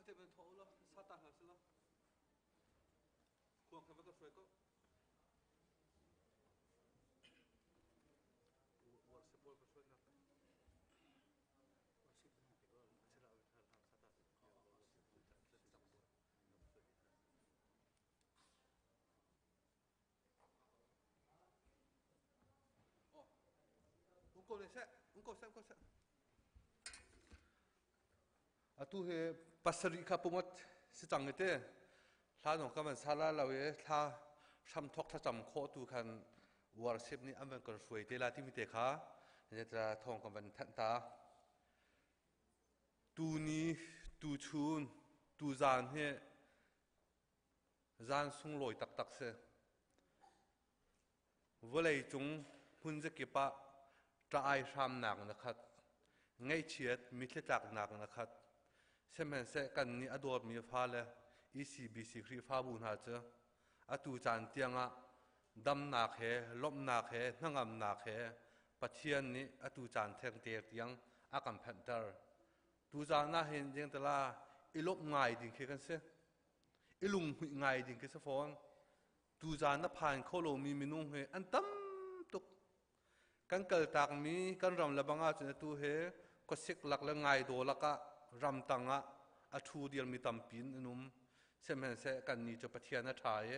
Statement thawh ulaw sa ta hna selaw khuang kha va ka hruai ko. Worship pawl ka hruai nak. Um ko seh, um ko seh, um ko seh. Atu hi pasarih kha pumat si cang i te hla nong ka man sala lo i thla hram thok thlacam khawh tu khan worship nih an van kan hruai te la timi te kha thawng kan van thanh ta. Tu ni, tu chun, tu zan hi zan sunglawi taktak si. Vawlei cung hmun zakip ah ṭah-ai hramnak na khat, ngaihchiat mitthli tlaknak na khat. Sihmanhseh kannih a dawtmi fale ECBC Khrihfabu hna cu atu caan tiangah damnak he lawmhnak he hnangamnak he Pathian nih atu caan thengte tiang a kan phanhter. Tuzaan ah hin jengtala i lawmh ngai ding khi kan si. I lunghmuih ngai ding khi si fawn. Tuzaan na phan kho lomi minung hi an tam tuk. Kan kaltakmi kan ram le bang ahcun atu hi khuasik lak le ngaidaw lakah ramtang ah a ṭhu dirmi tampi in an um. Sihmanhseh kannih cu Pathian a ṭha i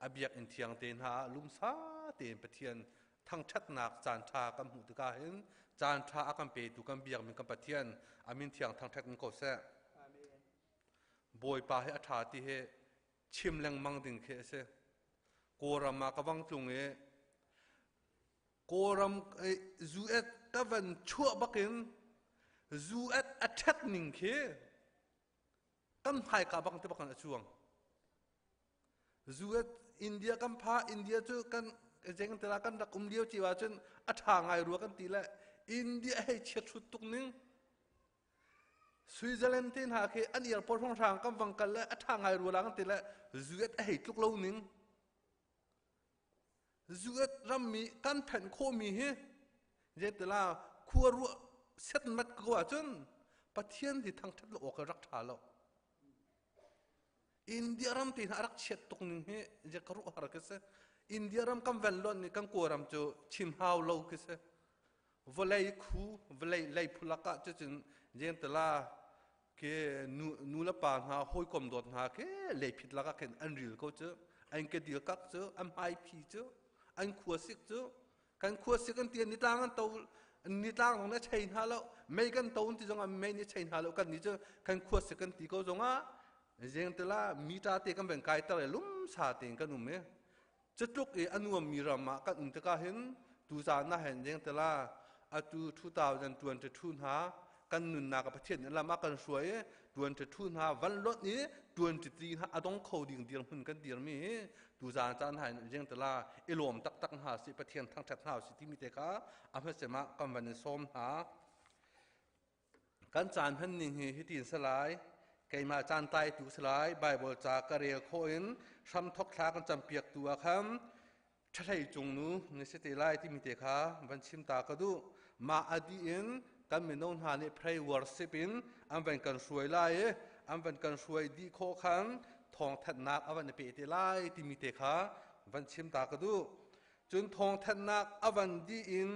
a biakinn thiang te hna ah lumsa tein Pathian thangṭhatnak caan ṭha kan hmuh tikah hin caan ṭha a kan petu kan biakmi kan Pathian a min thiang thangṭhat in ko seh. Bawipa hi a ṭha ti hi chim lengmang ding khi a si. Kawlram ah ka vang tlung i Kawlram US ka van chuah bakin US a ṭhat ning khi kan hmaika bang te bakin a cuang. US India kan pha India cu kan zeng tela kan rak um lio cio ahcun a ṭha ngai rua kan ti le India hei chiat hrut tuk ning Switzerland te hna khi an airport hrawnghrang kan vang kal le a ṭha ngai rua la kan ti le US a hei tluk lo ning. US rammi kan phenh khawhmi hi zeitila khua ruah setmat ko ahcun Pathian hi thangṭhat lo awk rak ṭha lo. India ram te hna a rak chiat tuk ning hi je ka ruah har khi si. India ram kan ven lon ni kan Kawlram cu chim hau lo khi si. Vawlei khu vawlei lei phulak ah cucun jengtala ke nu nu le pa hna hawikom dawt hna ke leiphit lakah khin an ril ko cu an ke dil kak cu an hmai phi cu an khua sik cu kan khua sik an ti nitlang an to nitlang zong nih a chei hna lo mei kan to ti zongah mei nih a chei hna lo kan nih cu kan khua sik kan ti ko zongah jengtala mita te kan van kai tar i lumsa tein kan um i Cutluk i a nuammi ram ah kan um tikah hin tuzaan ah hin lengtela atu 2022 hna kan nunnak ah Pathian nih lam a kan hruai i 22 hna van lonh i 23 hna a dong kho ding dirhmun kan dirmi hi tuzaan caan hna hin lengtela i lawm taktak hna si Pathian thangṭhat hna si timi te kha a hmasem ah kan van in sawm hna. Kan caan hman ning hi hitin si lai. Keimah caan tlaitu si lai. Baibal ca ka rel khawh in hramthok thla kan campiaktu ah khan ṭhahlei cung nu na si te lai timi te kha van chim ta ka duh. Mah a dih in kan mino hna nih pray worship in an van kan hruai lai i an van kan hruai dih khawh khan thawngthanhnak a van i pe te lai timi te kha van chim ta ka duh. Cun thawngthanhnak a van dih in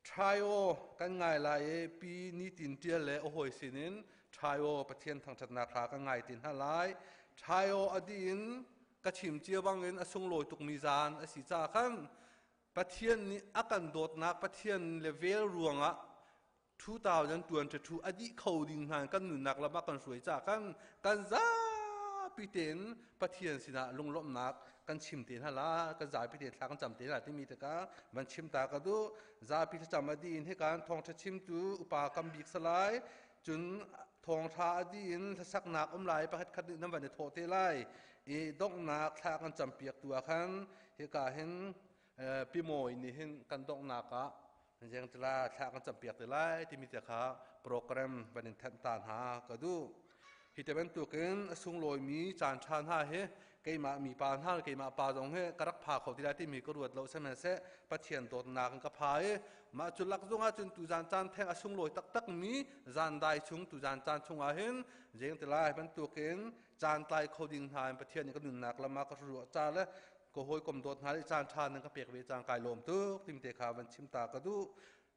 Ṭhai-aw kan ngai lai i pi nitin ṭial le a hawi sinin ṭhai-aw Pathian thangṭhatnak hla kan ngai ti hna lai. Ṭhai-aw a dih in ka chim cia bangin a sunglawi tukmi zaan a si caah khan Pathian nih a kan dawtnak Pathian le vel ruangah 2022 a dih kho ding hna kan nunnak lam ah kan hruai caah khan kan zapi tein Pathian sinah lunglawmhnak kan chim te hna la kan zapi te thla kan cam te hna timi tikah van chim ta ka duh zapi thlacam a dih in hikan thawngṭha chimtu upa kam bik salai cun thawngṭha a dih in hlasaknak um lai pakhat khat nih nan van i thawh te lai i donghnak thla kan campiak tu ah khan hika hin pimawi nih hin kan donghnak ah jengtila thla kan campiak te lai timi te kha program van in thanh ta hna ka duh. Hi te bantukin a sunglawimi caan ṭha hna hi keimah mipa hna le keimah pa zong hi ka rak pha kho ti lai timi ka ruat lo sihmanhseh Pathian dawtnak in ka pha i mah cu lak zong ahcun tuzan caan theng a sunglawi taktakmi zan dai chung tuzan caan chungah hin jeng ti lai bantukin caan tlai kho ding hna in Pathian nih ka nunnak lam ah ka ruah ca le ka hawikom dawt hna nih caan ṭha nan ka pek ve cang kai lawm tuk timte kha van chim ta ka duh.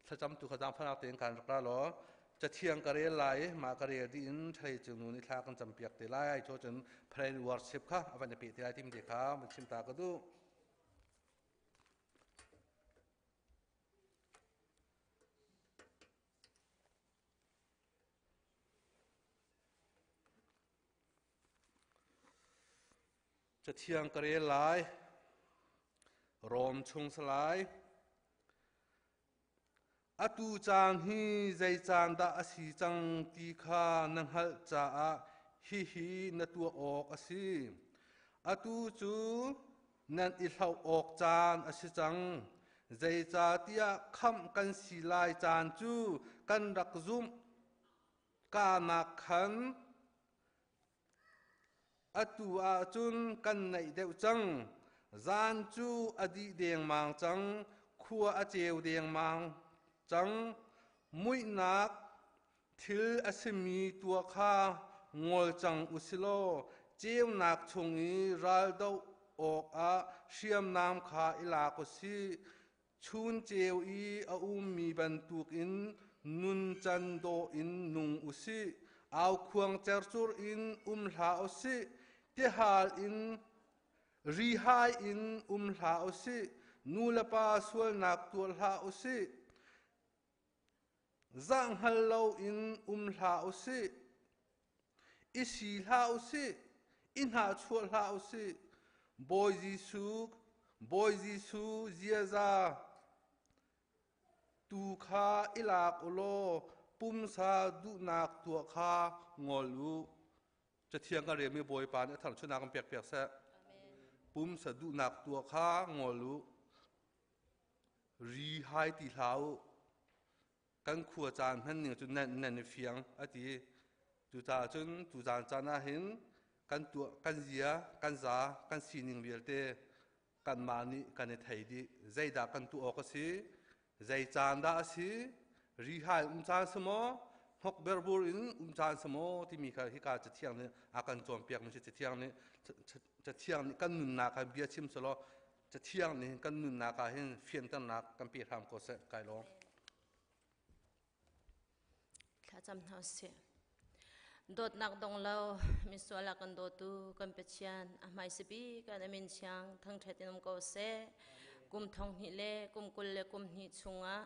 Thlacam tu kha zaangfahnak tein kan rak ra law cathiang ka rel lai i mah ka rel dih in ṭhalei cung nu nih thla kan campiak te lai ai cun prayer and worship kha a van i peh te lai tim te kha van chim ta ka duh. Cathiang ka rel lai. Rom chung salai. Atu caan hi zei caan dah a si cang ti kha na hngalh caah hihi na tuah awk a si. Atu cu nan i hlauh awk caan a si cang. Zeicahtiah khamh kan si lai caan cu kan rak zumh kanak khan Atu ahcun kan naih deuh cang. Zan cu a dih dengmang cang. Khua a ceu dengmang cang. Muihnak thil a simi tuah kha ngol cang u si law ceunak chung i raldoh awkah hriamnam kha i lak u sih. Chun ceu i a ummi bantukin nuncan dawh in nung u sih. Aukhuang cercur in um hlah u sih. Tihal in rihai in um hlah u sih. Nu le pa sualnak tuah hlah u sih. Zah hngal loin um hlah u sih. I si hlah u sih, i hnahchuah hlah u sih. Bawi Jesuh, Bawi Jesuh ziaza tu kha i lak u law pumsa duhnak tuah kha ngol u. Cathiang kan relmi Bawipa nih a tharchunak kan pekpiak seh. Pumsa duhnak tuah kha ngol u. Ri hai ti hlah u. Kan khua caan hman ning cu nan nan i fiang a ti. Cucaah cun tuzaan caan ah hin kan tuah kan zia kan za kan sining vialte kanmah nih kan i thei dih. Zeidah kan tuah awk a si? Zei caan dah a si? Rihai um caan si maw? Hnok berbur in um caan si maw? Timi kha hika cathiang nih a kan cawnpiak mi si. Cathiang nih cathiang nih kan nunnak kha bia chim selaw Cathiang nih kan nunnak ah hin fianternak kan pe hram ko seh kai lawm. Thlacam hna usih. Dawtnak dong lo misual ah kan dawtu kan Pathian a hmaisa bik kan amin thiang thangṭhat in um ko seh. Kum thong hnih le kum 20 le kum hnih chungah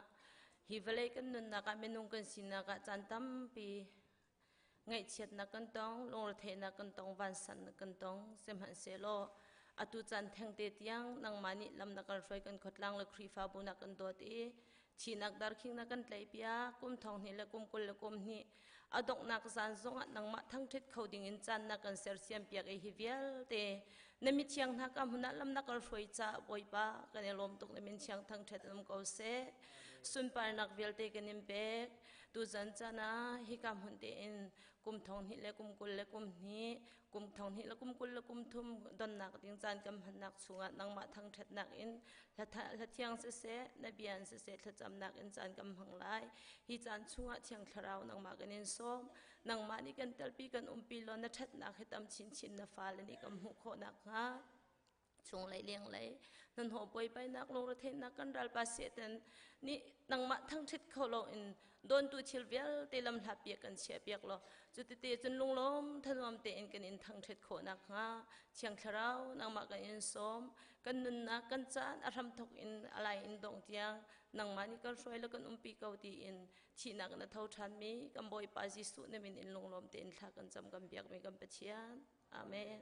hi vawlei kan nunnak ah minung kan sinak ah caan tampi Ngaihchiatnak kan tong, lungretheihnak kan tong, vansannak kan tong. Sihmanhsehlaw atu caan thengte tiang nangmah nih lam na kan hruai kan khuatlang le Khrihfabu na kan dawt i thihnak darkhing na kan tlaihpiak kum thong hnih le kum 20 le kum hnih a donghnak zan zongah nangmah thangṭhat kho dingin caan na kan sersiam piak i hi vialte na mithiang hna ka hmun ah lam na kan hruai caah Bawipa kan i lawm tuk na min thiang thangṭhat um ko seh sunparnak vialte kan in pek Tuzan caan ah hika hmun tein kum thong hnih le kum 20 le kum hnih, kum thong hnih le kum 20 le kum thum donnak ding caan kan hmannak chungah nangmah thangṭhatnak in hla thiang siseh, na bia in siseh thlacamnak in caan kan hmang lai. Hi caan chungah Thiang Thlarau nangmah kan in sawm. Nangmah nih kan telpi kan umpi law na ṭhatnak hi tam chinchin na fale nih kan hmuh khawh nakhnga chunglei lenglei hnahnawh buaibainak lungretheihnak kan ralpa Satan nih nangmah thangṭhit kho loin dawntu thil vialte lam hlat piak kan chiah piak law cutite cun lunglawm thanuam tein kan in thangṭhit khawh nakhnga Thiang Thlarau nangmah kan in sawm kan nunnak kan caan a hramthok in a lai in dong tiang nangmah nih kan hruai le kan umpi ko tiin thihnak na tho ṭhanmi kan Bawipa Jesuh na min in lunglawm tein thla kan cam kan biakmi kan Pathian Amen.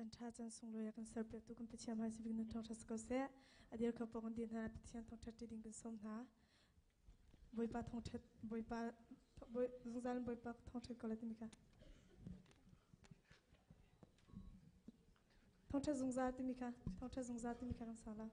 Can ṭha can sunglawi a kan serpiaktu kan Pathian hmai sibik nan thawngṭhat si ko seh. A dir kho pawng din hna Pathian thawngṭhat ṭi ding kan sawm hna. Bawipa thawngṭhat Bawipa zungzal in Bawipa thawngṭhat ko lai timi kha. Thawngṭhat zungzal timi kha thawngṭhat zungzal timi kha kan sa la.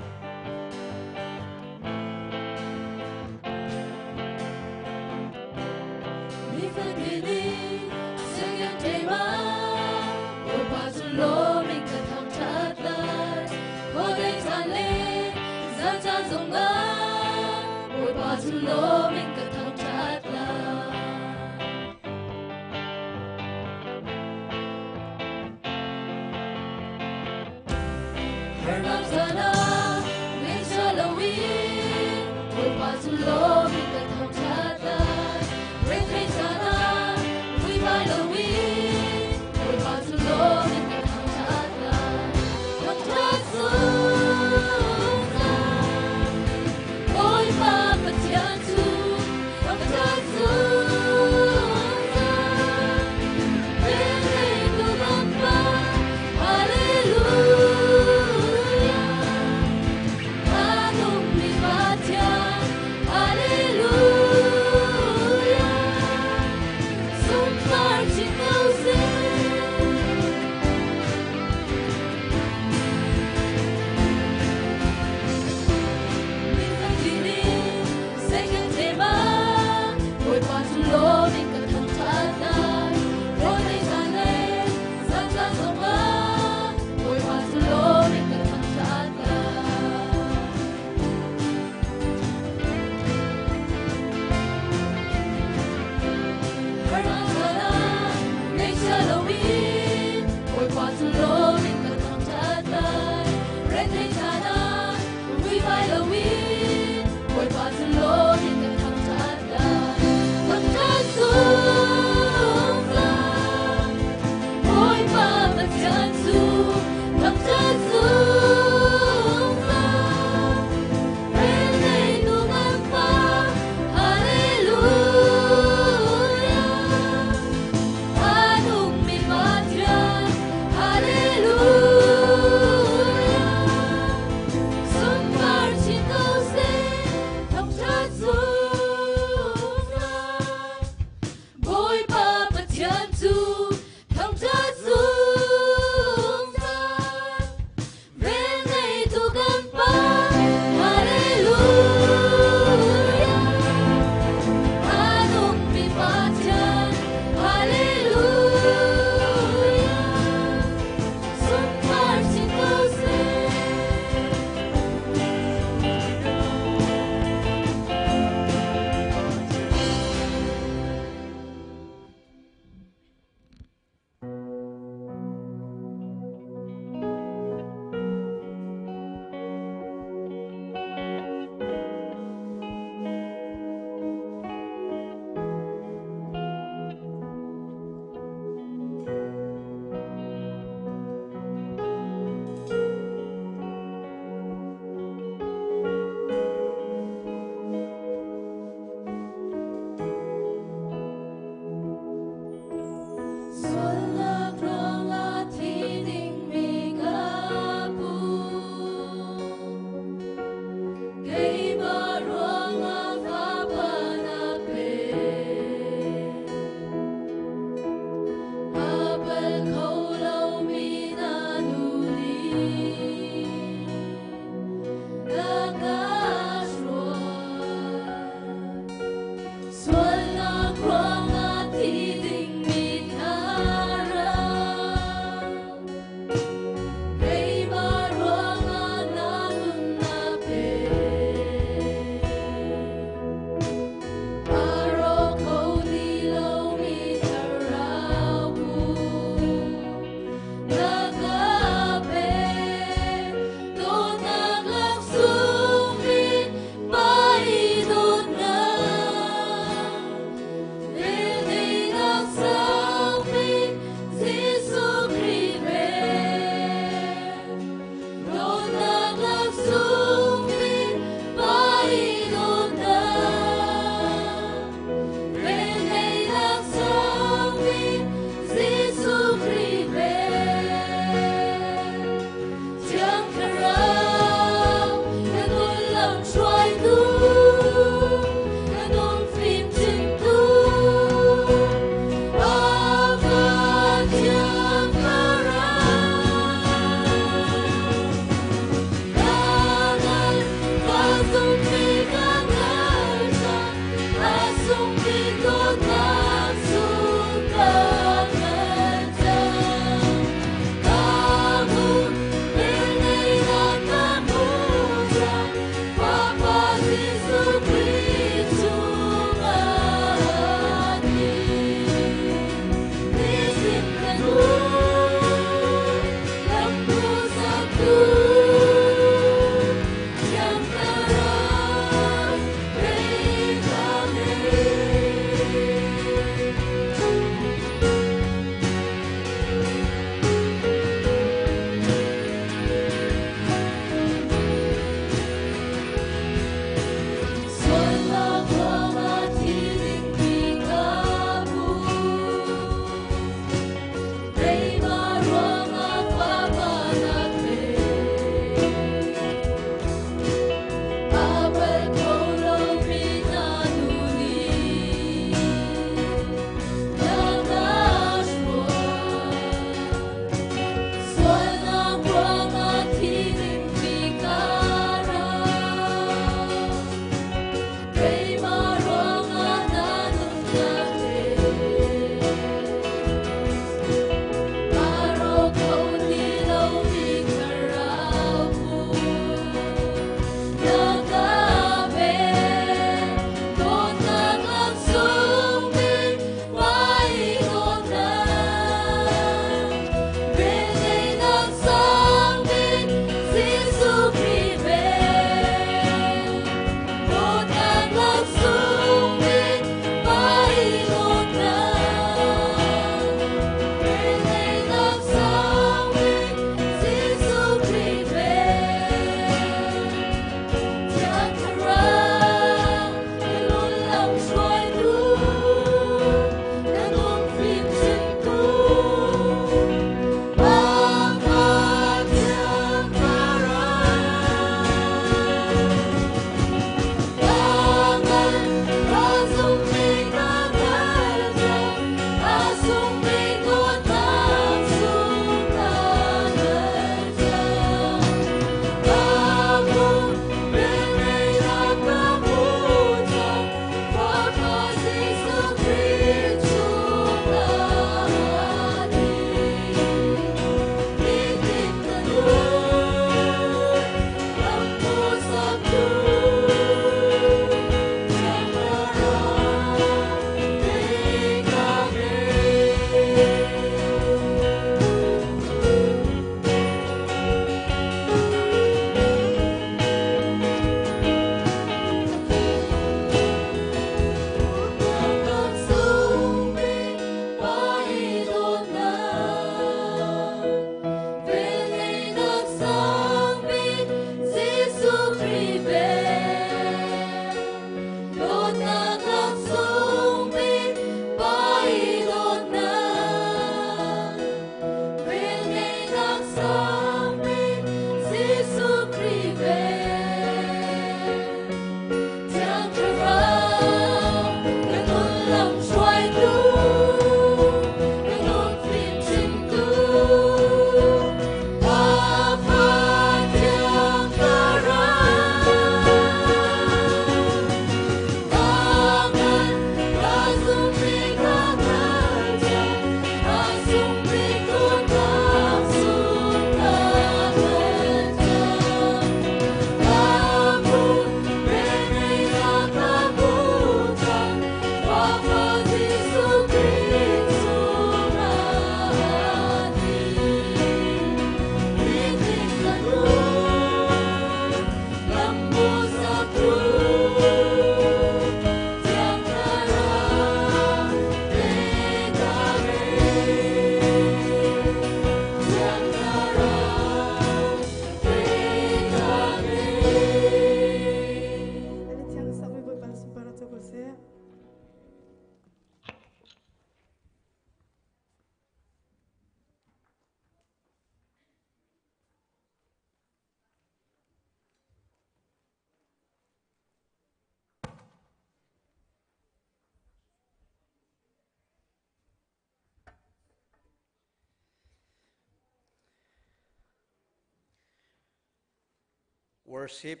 Worship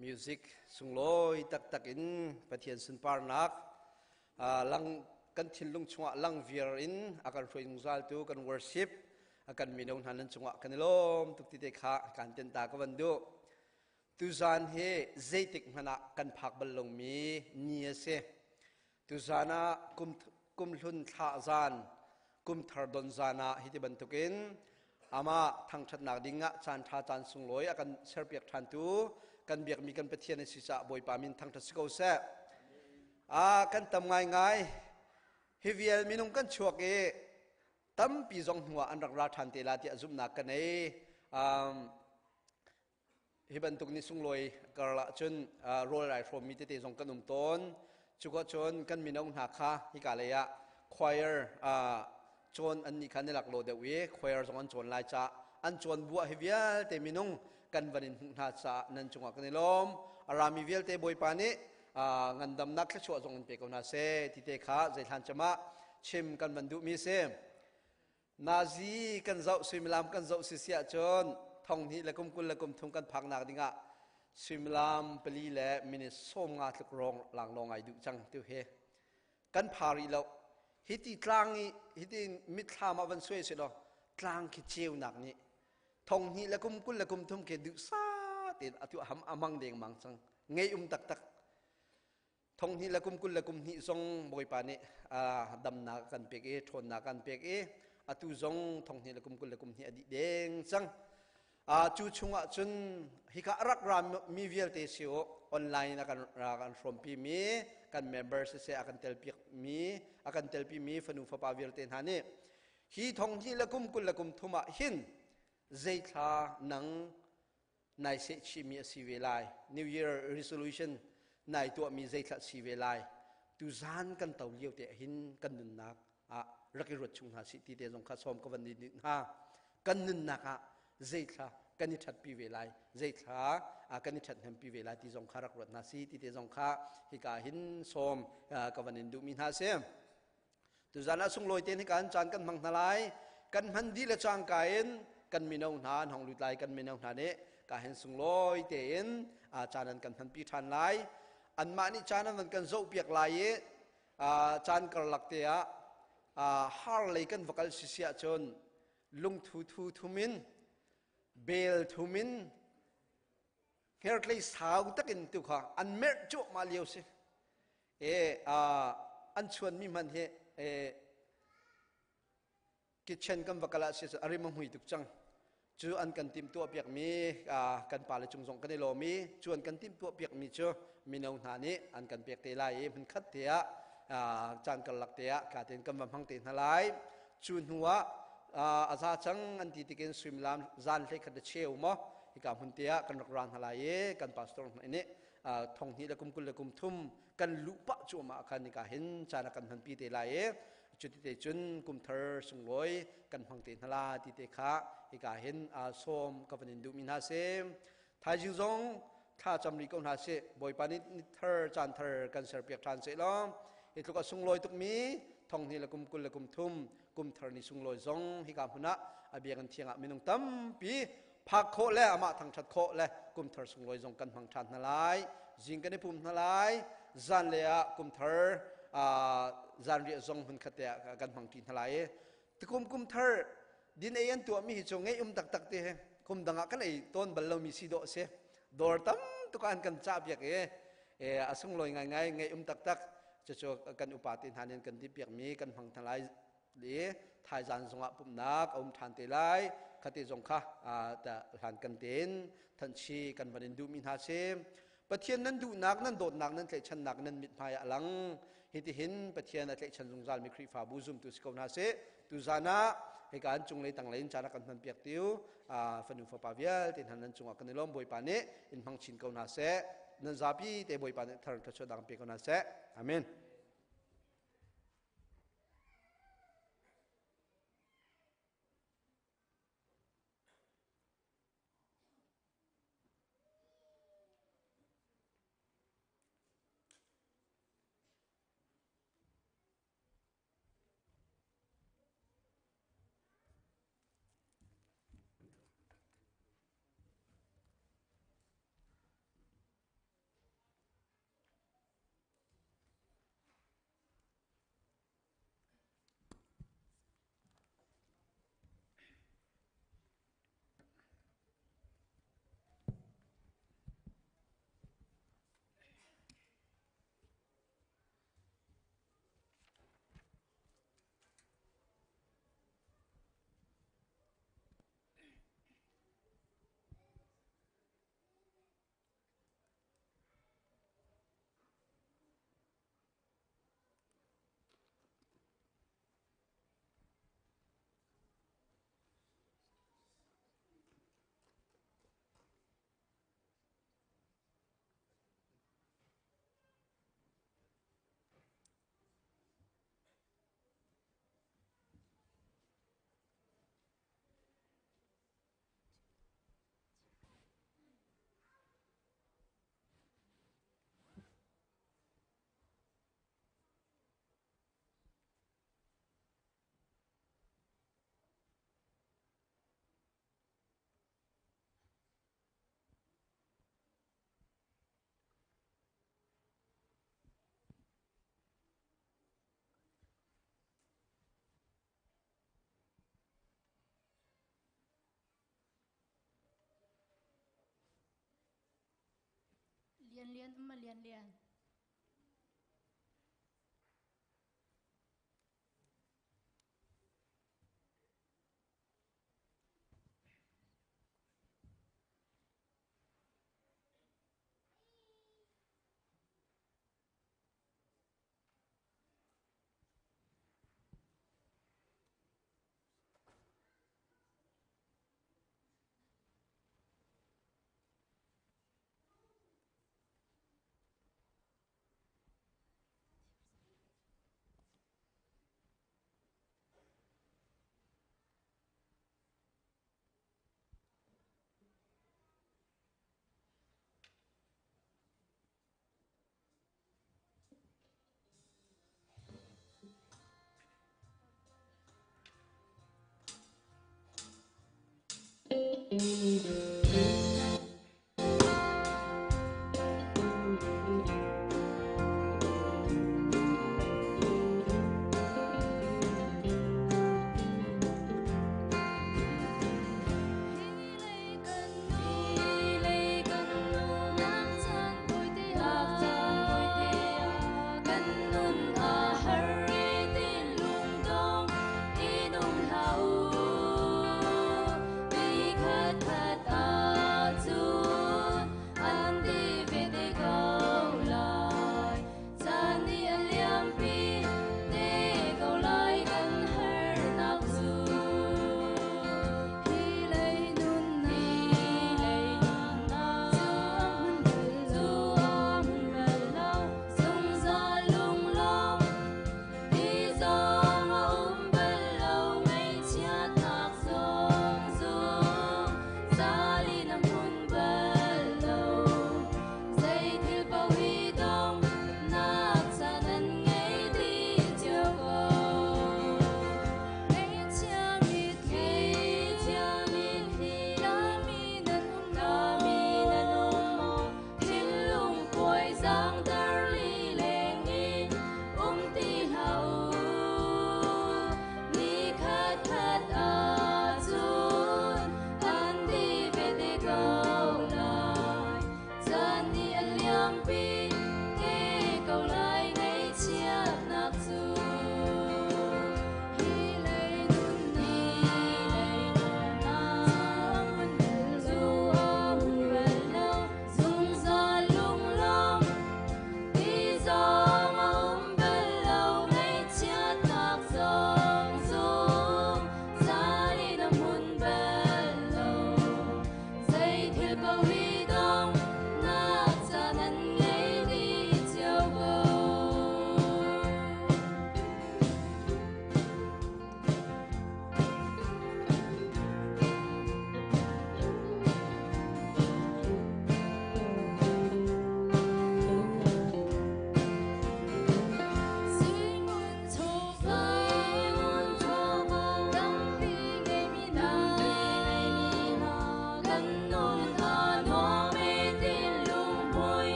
music sunglawi taktak in Pathian sunparnak lang kan thinlung chungah lang viar in a kan hruai zungzaltu kan worship a kan mino hna nan cungah kan i lawm tuk ti te kha kan ten ta ka van duh. Tuzan hi zeitik hmanh ah kan phak bal lomi ni a si. Tuzan ah kum kumhlun thlah zan, kumthar don zan ah hiti bantukin amah thangṭhatnak ding ah caan ṭha caan sunglawi a kan serpiak ṭhantu kan biakmi kan Pathian a si caah Bawipa min thangṭhat si ko seh. Ah kan tam ngaingai. Hi vial minung kan chuak i tampi zong hnu ah an rak ra ṭhan te la tiah zumhnak ka nei. Um, Hi bantuk ni sunglawi karlah cun rawl rai hrawmmi tete zong kan um tawn. Cuka cun kan mino hna kha hika lei ah choir cawn an nih kha ni lak lo deuh i choir zong an cawn lai ca an cawn buah hi vialte minung kan van in hmuh hna caah nan cungah kan i lawm. A rami vialte Bawipa nih ngandamnak thluachuah zong in pe ko hna seh ti te kha zeihlan cem ah chim kan van duhmi si. Nazi kan zoh suimilam kan zoh si si ahcun thong hnih le kum 20 le kum thum kan phaknak dingah suimilam pali le minute 15 tluk rong langlawng ai duh cang tu hi kan pha rih lo hiti tlang i hiti mitthlam ah van suai si law tlang khi ceunak nih thong hnih le kum 20 le kum thum khi duh sa tein atu ham amang deng mang cang ngei um taktak Thong hnih le kum 20 le kum hnih zong Bawipa nih damnak kan pek i ṭhawnnak kan pek i atu zong thong hnih le kum 20 le kum hnih a dih deng cang. Cu chungah cun hika a rak ra mi vialte si u online a kan kan hrawmpi mi kan member siseh a kan telpiak mi a kan telpi mi fanu fapa vialte hna nih hi thong hnih le kum 20 le kum thum ah hin zeithla nang nai sehchihmi a si ve lai. New Year resolution nai tuahmi zeithlah si ve lai. Tuzan kan to lio te hin kan nunnak ah rak i ruat chung hna sih ti te zong kha sawm ka van ni hna. Kan nunnak ah zeithla kan i ṭhatpi ve lai, zeithla kan i ṭhathnempi ve lai ti zong kha rak ruat hna si ti te zong kha hika hin sawm ka van in duhmi hna si. Tuzan ah sunglawi te kan caan kan hmang hna lai. Kan hman dih le cangka in kan mino hna an hong lut lai. Kan mino hna nih ka hen sunglawi tein caan an kan hmanpi ṭhan lai. Anmah nih caan an van kan zohpiak lai i caan karlak te ah har lei kan va kal sisi ahcun lungthu thu thum in bel thum in hngertlei sau takin tu kha an merh cuahmah lio si. E an chuanmi hman hi e kitchen kan va kal ah si a rim a hmui tuk cang cu an kan tim tuah piakmi kan pale cung zong kan i lawm i cu an kan tim tuah piakmi cu mino hna nih an kan pek te lai i hmun khat te ah caan karlak te ah ka tein kan va hmang te hna lai cu hnu ah a za cang an ti tikin suimilam zan hlei khat le cheu maw hika hmun te ah kan rak ra hna lai i kan pastor hna nih thong hnih le kum 20 le kum thum kan luh pah cuahmah khan nika hin caan a kan hmanpi te lai i cuti te cun kum thar sunglawi kan hmang te hna la ti te kha hika hin sawm ka van in duhmi hna si thaizing zong thla cam rih ko hna sih bawipa nih ni thar caan thar kan serpiak ṭhan seh law hi tluk a sunglawi tukmi thong hnih le kum 20 le kum thum kum thar ni sunglawi zong hika hmun ah a biakinn thiang ah minung tampi phak khawh le amah thangṭhat khawh le kumthar sunglawi zong kan hmang ṭhan hna lai zing kan i pum hna lai zanlei ah kumthar zanriah zong hmunkhat te ah kan hmang ṭi hna lai i tukum kumthar din ei an tuahmi hi cu ngeih um taktak te he kum dang ah kan ei tawn bal lomi si dawh si dawr tam tuk an kan cah piak i a sunglawi ngaingai ngeih um taktak cucu kan upa te hna nih kan ti piakmi kan hmang hna lai le thaizan zongah pumhnak a um ṭhan te lai khate zong kha hlan kan tein thanchi kan van in duhmi hna si Pathian nan duhnak nan dawtnak nan tlaihchannak nan mithmai ah a lang hitihin Pathian a tlaihchan zungzal mi Khrihfabu zumtu si ko hna sih tuzan ah hika an cunglei tanglei in caan a kan hman piak tiu fanu fapa vialte hna nan cungah kan i lawm Bawipa nih in hmang chin ko hna seh nan zapi te Bawipa nih thar thluachuah dang pe ko hna seh amen Lian Lian um ma Lian Lian?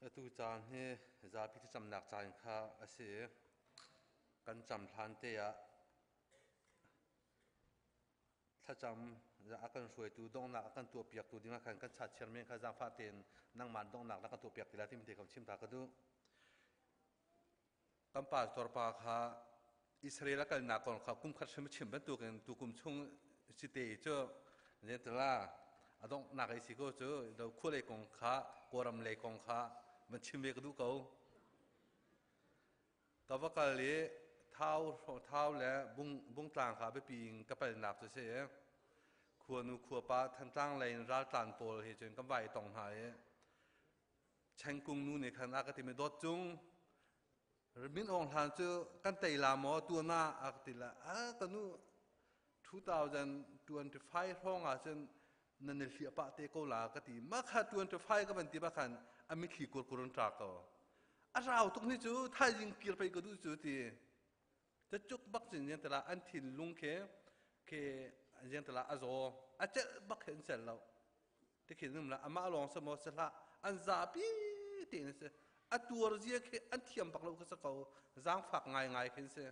Atu caan hi zapi thlacamnak caan kha a si i kan cam hlan te ah thlacam a kan hruaitu donghnak a kan tuahpiaktu dingah khan kan chat men kha zaangfah tein nangmah donghnak na kan tuahpiak ti lai timi te kha chim ta ka duh. Kan pastor pa kha Israel a kalnak kong kha kum khat hrim a chim bantukin tukum chung cite cu zentala a donghnak i si ko cu do khua lei kong kha Kawlram lei kong kha van chim ve ka duh ko. Ka va kal i thau thau le bung bungtlang kha biapi in ka palnak cu si i khuanu khuapa Thantlang lei in raltlan pawl he cun kan vai tong hna i Chengkung nu nih khan a ka timi dawt cung Min Aung Hlan cu kan tei la maw tuan ah a ka ti la a ka nu 2025 hrawng ah cun nan i hliah pah te ko la ka ti ma kha 25 ka van ti ba khan a mitthli kurkur in ṭa ko a rau tuk ni cu thaizing kir pei ka duh cu ti ta cuk bak cun yang tala an thinlung khi khi yang tala a zaw a celh bak khi an celh lo tikhin um la amah lawng sa maw si hlah an zapi tein si a tuar zia khi an thiam bak lo kha si ko zaangfak ngai ngai khin si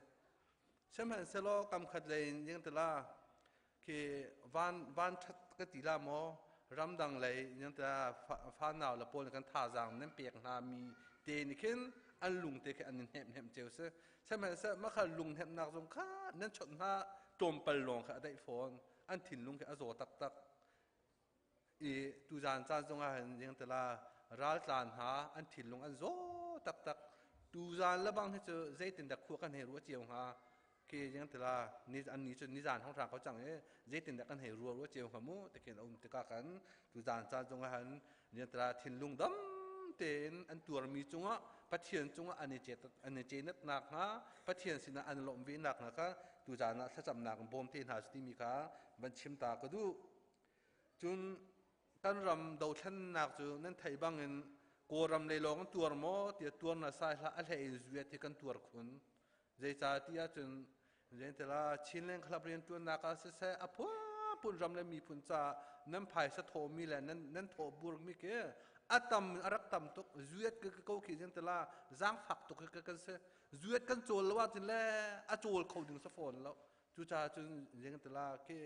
sihmanhsehlaw kam khat lei in ying tila khi van van that ka ti la maw ramdang lei ying tila fa nau le pawl kan thazaang nan pek hna mi te ni khin an lung te khi an in hnem hnem ceu si sihmanhsehlaw makha lung hnemnak zong kha nan chawnh hna tlawmpal lawng kha a daih fawn an thinlung khi a zaw taktak i tuzaan caan zongah hin yingtala raltlan hna an thinlung an zaw taktak tuzaan lebang hi cu zeitindah khua kan hei ruah cio hnga khi yingtala ni an ni cu nizaan hong hrang ko cang i zeitindah kan hei ruah ruah cio hnga mu tikhin a um tikah kan tuzaan caan zongah hin yingtala thinlung dam tein an tuarmi cungah Pathian cungah an i an i cenat nakhnga Pathian sinah an lawmh ve nakhnga kha tuzaan ah thlacamnak in bawm te hna su timi kha van chim ta ka duh. Cun kan ram dothlennak cu nan theih bangin Kawlram lei lawng in tuar maw tiah tuar na sai hlah a hlei in zuet hi kan tuar khun. Zeicah ti ahcun Zentila Chinland Club rianṭuannak ah siseh a phunphun ram le miphun caah nan phaisa thawhmi le nan nan thawh burmi khi a tam a rak tam tuk zuet ka ko khi zentila zaangfak tuk hi kan si zuet kan cawl lo ahcun le a cawl kho ding si fawn lo cucaah cun zentila khi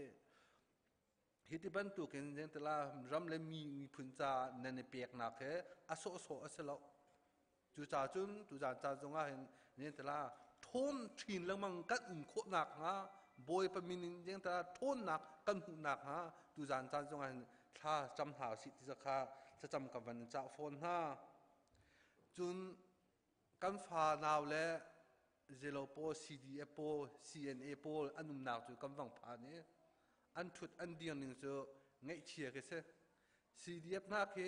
Hi ti bantukin zengtala ram le mi miphun ca nan i peknak he a sawhsawh a si lo. Cucaah cun tuzaan caan zongah hin zengtala ṭhawn chin lengmang kan um khawh nakhnga Bawipa min in zengtala ṭhawnnak kan hmuh nakhnga tuzaan caan zongah hin thla cam hna usih ti kha thlacam ka van in cah fawn hna. Cun kan fa nau le zelo pawl CDF pawl CNA pawl an umnak cu kan vang phan i an ṭhut an dir ning cu ngaihchia khi si. CDF hna khi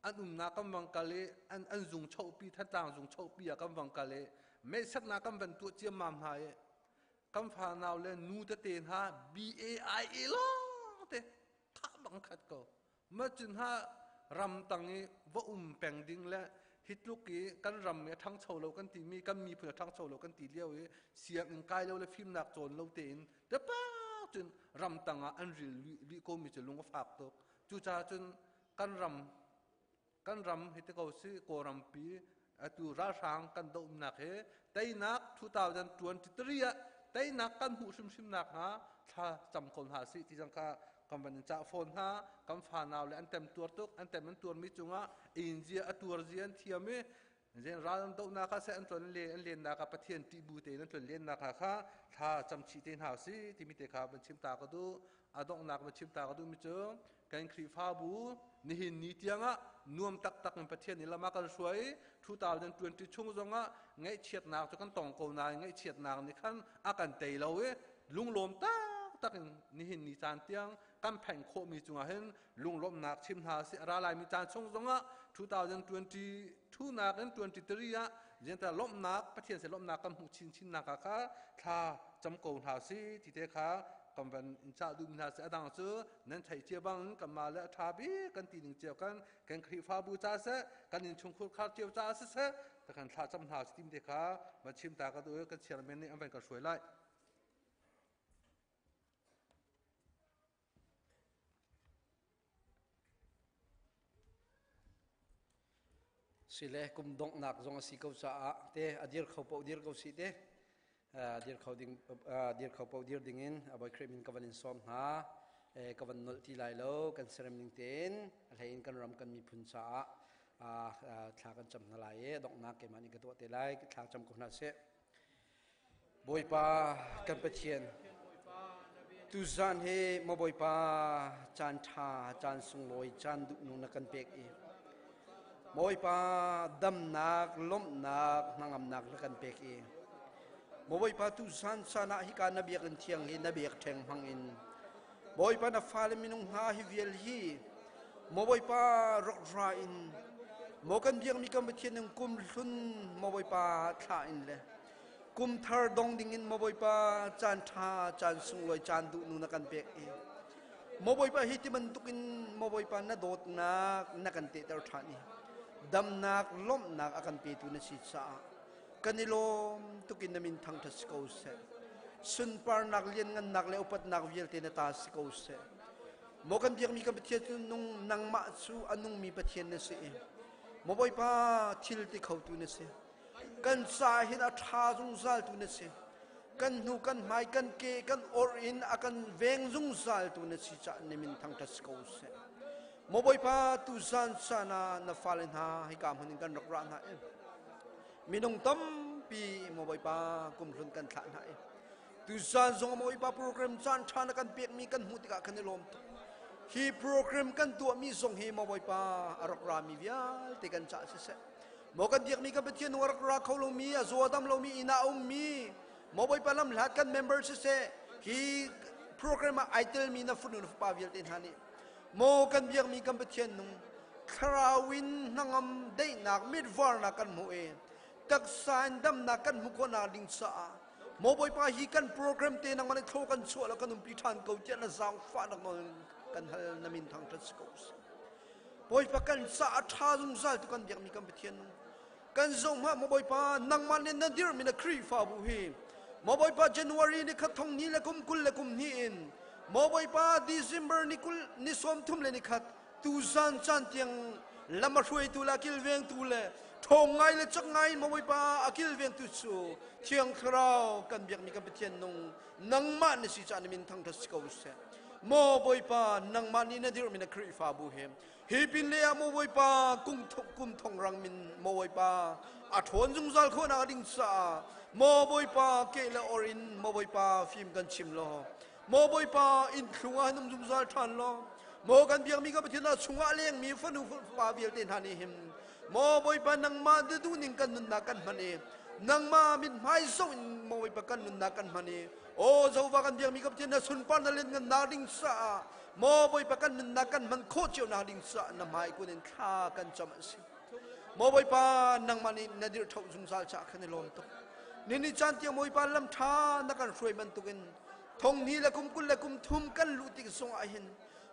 an umnak kan vang kal i an, an zung chohpi Thantlang zung chohpi ah kan vang kal i meisaknak kan van tuah ciammam hna i kan fanau le nu tete hna BAIA lawng te khah bang khat ko Ma cun ha ramtang i va um peng ding le hi tluk i kan ram i a ṭhangcho lo kan timi kan miphun a ṭhangcho lo kan ti lio i sianginn kai lo le fimnak cawn lo tein tepak cun ramtang ah an ril rih komi cu lung a fak tuk. Cucaah cun kan ram kan ram hi ti ko si Kawlrampi atu ralhrang kan dohnak hi teinak 2023 ah teinak kan hmuh hrimhrim nakhnga thla cam ko hna sih ti zong kha kan van in cah fawn hna kan fanau le an tem tuar tuk an tem an tuarmi cungah inzia a tuar zia an thiam i zen ral an dohnak ah seh an tlon le an lennak ah Pathian ṭih bu tein an tlon lennak ah kha thla cam chih te hna si timi te kha van chim ta ka duh a donghnak van chim ta ka duhmi cu kan Khrihfabu nihin ni tiangah nuam taktak in Pathian nih lam a kan hruai 2020 chung zongah ngaihchiatnak cu kan tong ko nain ngaihchiatnak nih khan a kan tei lo i lunglawm taktak in nihin ni caan tiang kan pheng khawhmi cungah hin lunglawmhnak chim hna si a ra laimi caan chung zongah 2022 nakin 23 ah zenta lawmhnak Pathian se lawmhnak kan hmuh chinchin nak ah kha thla cam ko hna si ti te kha kan van in cah duhmi hna si a dang cu nan theih cia bang kanmah le a ṭha bik kan ti ning cio kan kan Khrihfabu ca seh kan innchungkhur khar cio ca siseh ta kan thla cam hna si tim te kha van chim ta ka duh kan chairman nih an van kan hruai lai. Sile kum donghnak zong a si ko caah te a dir kho paoh dir ko si te dir kho ding dir kho paoh dir ding in Bawi Khrih min ka van in sawm hna. Ka van nolh ti lai lo kan serem ning tein a hlei in kan ram kan miphun caah thla kan cam hna lai i donghnak keimah nih ka tuah te lai thla cam ko hna sih. Bawipa kan Pathian, tuzan hi maw Bawipa caan ṭha, caan sunglawi, caan duhnung na kan pek i Bawipa damnak, lawmhnak, hnangamnak na kan pek i Bawipa tuzan caan ah hika na biakinn thiang hi na biakṭheng hmang in Bawipa na fale minung hna hi vial hi maw Bawipa rawkra in maw kan biakmi kan Pathian in kum hlun maw Bawipa thlah in le kum thar dong ding in maw Bawipa caan ṭha caan sunglawi caan duhnu na kan pek i maw Bawipa hi ti bantuk in maw Bawipa na dawtnak na kan tehter ṭhan i damnak lawmhnak a kan petu na si caah Kan i lawm tuk in na min thangṭhat si ko seh. Sunparnak, lianngannak le upatnak vialte na ta si ko seh. Maw kan biakmi kan Pathian cu nung nangmah cu a nungmi Pathian na si i maw Bawipa thil ti khotu na si. Kan ca hin a ṭha zungzaltu na si. Kan hnu kan hmai kan ke kan orh in a kan veng zungzaltu na si caah na min thangṭhat si ko seh. Maw Bawipa tuzan caan ah na fale hna hika hmun in kan rak ra hna i minung tampi maw Bawipa kumhlun kan thlah hna i tuzan zong maw Bawipa program caan ṭha na kan pekmi kan hmuh tikah kan i lawm tuk. Hi program kan tuahmi zong hi maw Bawipa a rak rami vialte kan caah siseh maw kan biakmi kan Pathian nung a rak ra kho lomi a zaw a dam lomi inn ah a ummi maw Bawipa lam hlat kan member siseh hi program ah ai telmi na fanu na fapa vialte hna nih Maw kan biakmi kan Pathian nung thlarau in hnangam daihnak mitvarnak kan hmuh i taksa in damnak kan hmuh khawhnak ding caah maw Bawipa hi kan program te nangmah nih thlaw kan chuah la kan umpi ṭhan ko tiah na zaangfahnak nawl kan hal na min thangṭhat si ko seh. Bawipa kan caah a ṭha zungzal tu kan biakmi kan Pathian nung kan zohhmah maw Bawipa nangmah nih na dirhmi na Khrihfabu hi maw Bawipa January ni khat thong ni le kum 20 le kum hnih in maw Bawipa December ni 20 ni 30 le ni khat tuzan caan tiang lam a hruaitu le a kilvengtu le ṭhawng ngai le cak ngai in maw Bawipa a kilvengtu cu Thiang Thlarau kan biakmi kan Pathian nung nangmah na si caah na min thangṭhat si ko seh. Maw Bawipa nangmah nih na dirhmi na Khrihfabu hi Hi pin le ah maw Bawipa kum kum thong rang min maw Bawipa a ṭhawn zungzal khawhnak ding caah maw Bawipa ke le or in maw Bawipa fim kan chim law maw Bawipa inn thlung ah num zungzal ṭhan law maw kan biakmi ka Pathian ah chungah lengmi fanu fapa vialte hna nih hin maw Bawipa nangmah duh ning kan nunnak kan hman i nangmah mithmai zoh in maw Bawipa kan nunnak kan hman i Aw Jehovah kan biakmi ka Pathian na sunpar na lianngannak ding caah maw Bawipa kan nunnak kan hman khawh cio nak ding caah na hmai kun in thla kan cam an si. Maw Bawipa nangmah nih na dirh ṭho zungzal caah kan i lawm tuk. Nini caan tiang Bawipa lam ṭha na kan hruai bantukin thong ni le kum 20 le kum thum kan luh tik zong ah hin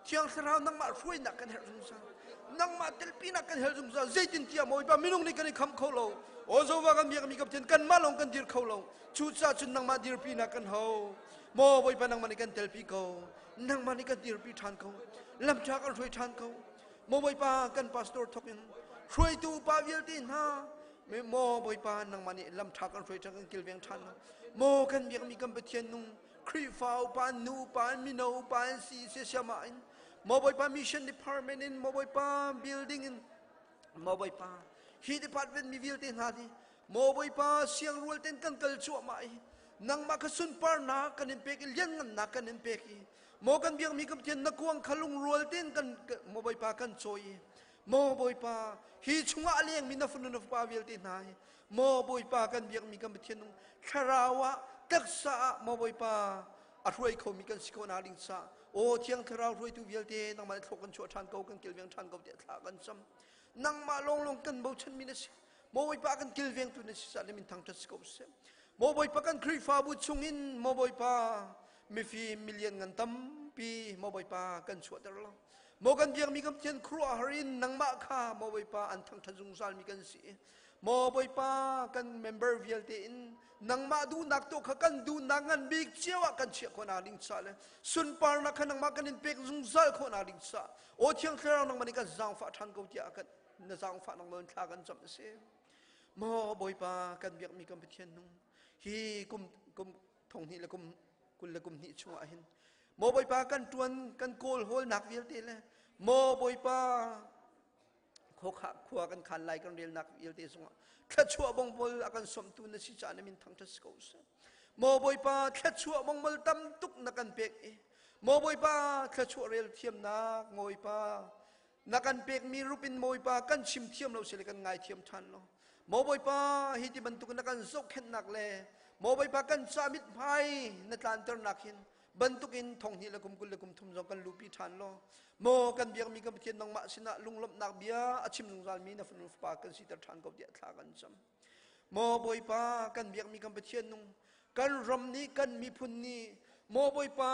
Thiang Thlarau nangmah hruainak kan herh zungzal. Nangmah telpinak kan herh zungzal. Zeitintiah Bawipa minung nih kan i kham kho lo. Aw Jehovah kan biakmi ka Pathian kanmah lawng kan dir kho lo. Cucaah cun nangmah dirpinak kan hau. Maw Bawipa nangmah nih kan telpi ko. Nangmah nih kan dirpi ṭhan ko. Lam ṭha kan hruai ṭhan ko. Maw Bawipa kan pastor thawk in hruaitu upa vialte hna maw Bawipa nangmah nih lam ṭha kan hruai ṭhan kan kilveng ṭhan. Maw kan biakmi kan Pathian nung Khrihfa upa nu upa mino upa an si siasiama in maw Bawipa mission department in maw Bawipa building in maw Bawipa hi department mi vialte hna hi maw Bawipa siangrual ten kan kal cuahmah i nangmah kha sunparnak kan in pek i lianngannak kan in pek i maw kan biakmi kan Pathian na kuang kha lungrual ten kan maw Bawipa kan cawi i maw Bawipa hi chungah a lengmi na fanu na fapa vialte hna hi maw Bawipa kan biakmi kan Pathian nung thlarau ah taksa ah maw Bawipa a hruai khomi kan si khawh nak ding ca aw thiang thlarau hruaitu vialte nangmah thlok kan chuah ṭhan ko kan kilveng ṭhan ko tiah thla kan cam nangmah lawnglawng kan bochanmi na si maw Bawipa kan kilvengtu na si ca na min thangṭhat si ko seh maw Bawipa kan Khrihfabu chungin maw Bawipa mifim milian ngan tampi maw Bawipa kan chuahter lo Maw kan biakmi kan Pathian khuaruahhar in nangmah kha maw Bawipa an thangṭhat zungzalmi kan si. Maw Bawipa kan member vialte in nangmah duhnak tu kha kan duhnak ngan bik cio ah kan chiah khawhnak ding ca le sunparnak kha nangmah kan in pek zungzal khawhnak ding ca aw Thiang Thlarau nangmah nih kan zaangfah ṭhan ko tiah kan. Na zaangfahnak nawn thla kan cam a si. Maw Bawipa kan biakmi kan Pathian nung hi kum kum thong hnih le kum 20 le kum hnih chungah hin maw Bawipa kan ṭuan kan kawl hawlnak vialte le maw Bawipa khua kan khan lai kan relnak vialte zongah thluachuah bongmol a kan sawmtu na si caah na min thangṭhat si ko seh. Maw Bawipa thluachuah bongmol tam tuk na kan pek i maw Bawipa thluachuah rel thiamnak Bawipa na kan pekmi rupin Bawipa kan chim thiam lo sile kan ngai thiam ṭhan lo. Maw Bawipa hi ti bantuk na kan zohkhenhnak le maw Bawipa kan ca mithmai na tlanternak hin bantukin thonghnih le kum 20 le kum thum zong kan lupi ṭhan law maw kan biakmi kan Pathian nangmah sinah lunglawmhnak bia a chim zungzalmi na fanu fapa kan siter ṭhan ko tiah thla kan cam. Maw Bawipa kan biakmi kan Pathian nung kan ram nih kan miphun nih maw Bawipa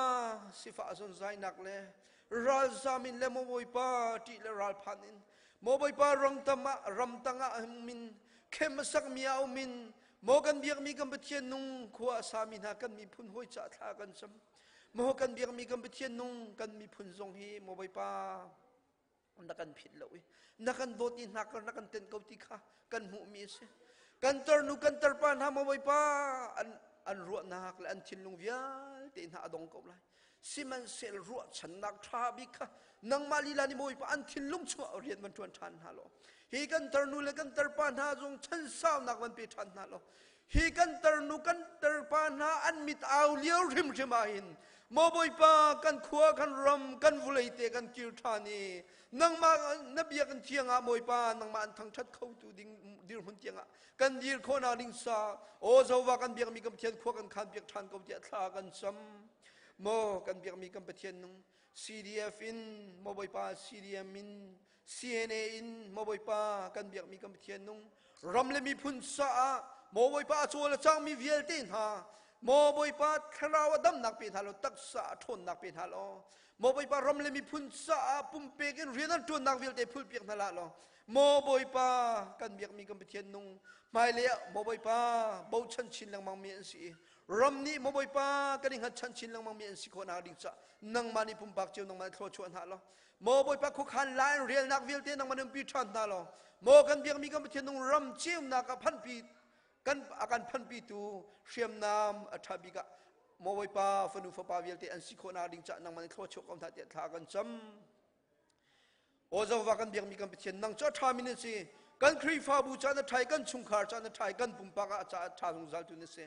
sifah zonzainak le ralzam in le maw Bawipa ṭih le ralphan in maw Bawipa rangtam ah ramtang ah min khem a sakmi ah um in Maw kan biakmi kan Pathian nung khua a sami hna kan miphun hawi ca thla kan cam. Maw kan biakmi kan Pathian nung kan miphun zong hi maw Bawipa na kan phit lo i na kan dawt i hna kar na kan tenh ko ti kha kan hmuhmi a si. Kan tarnu kan tarpa hna maw Bawipa an an ruahnak le an thinlung vialte hna a dong ko lai. Sihmanhsehlaw ruahchannak ṭha bik kha nangmah lila nih Bawipa an thinlung chungah rian van ṭuan ṭhan hna law hi kan tarnu le kan tarpa hna zong chansaunak van pe ṭhan hna law hi kan tarnu kan tarpa hna an mit au lio hrimhrim ah hin maw Bawipa kan khua kan ram kan vulei te kan kir ṭhan i nangmah na biakinn thiang ah Bawipa nangmah an thangṭhat khotu ding dirhmun tiangah kan dir khawhnak ding sa aw Jehovah kan biakmi kan Pathian khua kan khan piak ṭhan ko tiah thla kan cam maw kan biakmi kan Pathian nung CDF in maw Bawipa CDM in CNA in maw Bawipa kan biakmi kan Pathian nung ram le miphun caah maw Bawipa a cawl a cangmi vialte hna maw Bawipa thlarau a damnak pe hna law taksa a ṭhawnnak pe hna law maw Bawipa ram le miphun caah pumpek in rian an ṭuannak vialte phulpiak hna hlah law Maw Bawipa kan biakmi kan Pathian nung hmailei ah maw Bawipa bochan chin lengmang mi an si i ram nih maw Bawipa kan i hngatchan chin lengmang mi an si khawh nak ding caah nangmah nih pumpak cio nangmah nih thluachuah hna law maw Bawipa khuakhan la in relnak vialte nangmah nih umpi ṭhan hna law maw kan biakmi kan Pathian nung ram ceunak ah phanpi kan a kan phanpitu hriamnam a ṭha bik ah maw Bawipa fanu fapa vialte an si khawh nak ding caah nangmah nih thluachuah ko hna tiah thla kan cam. Aw Jehovah kan biakmi kan Pathian nang cu a ṭhami na si. Kan Khrihfabu ca na ṭhai, kan chungkhar ca na ṭhai, kan pumpak ah ca a ṭha zungzal tu na si.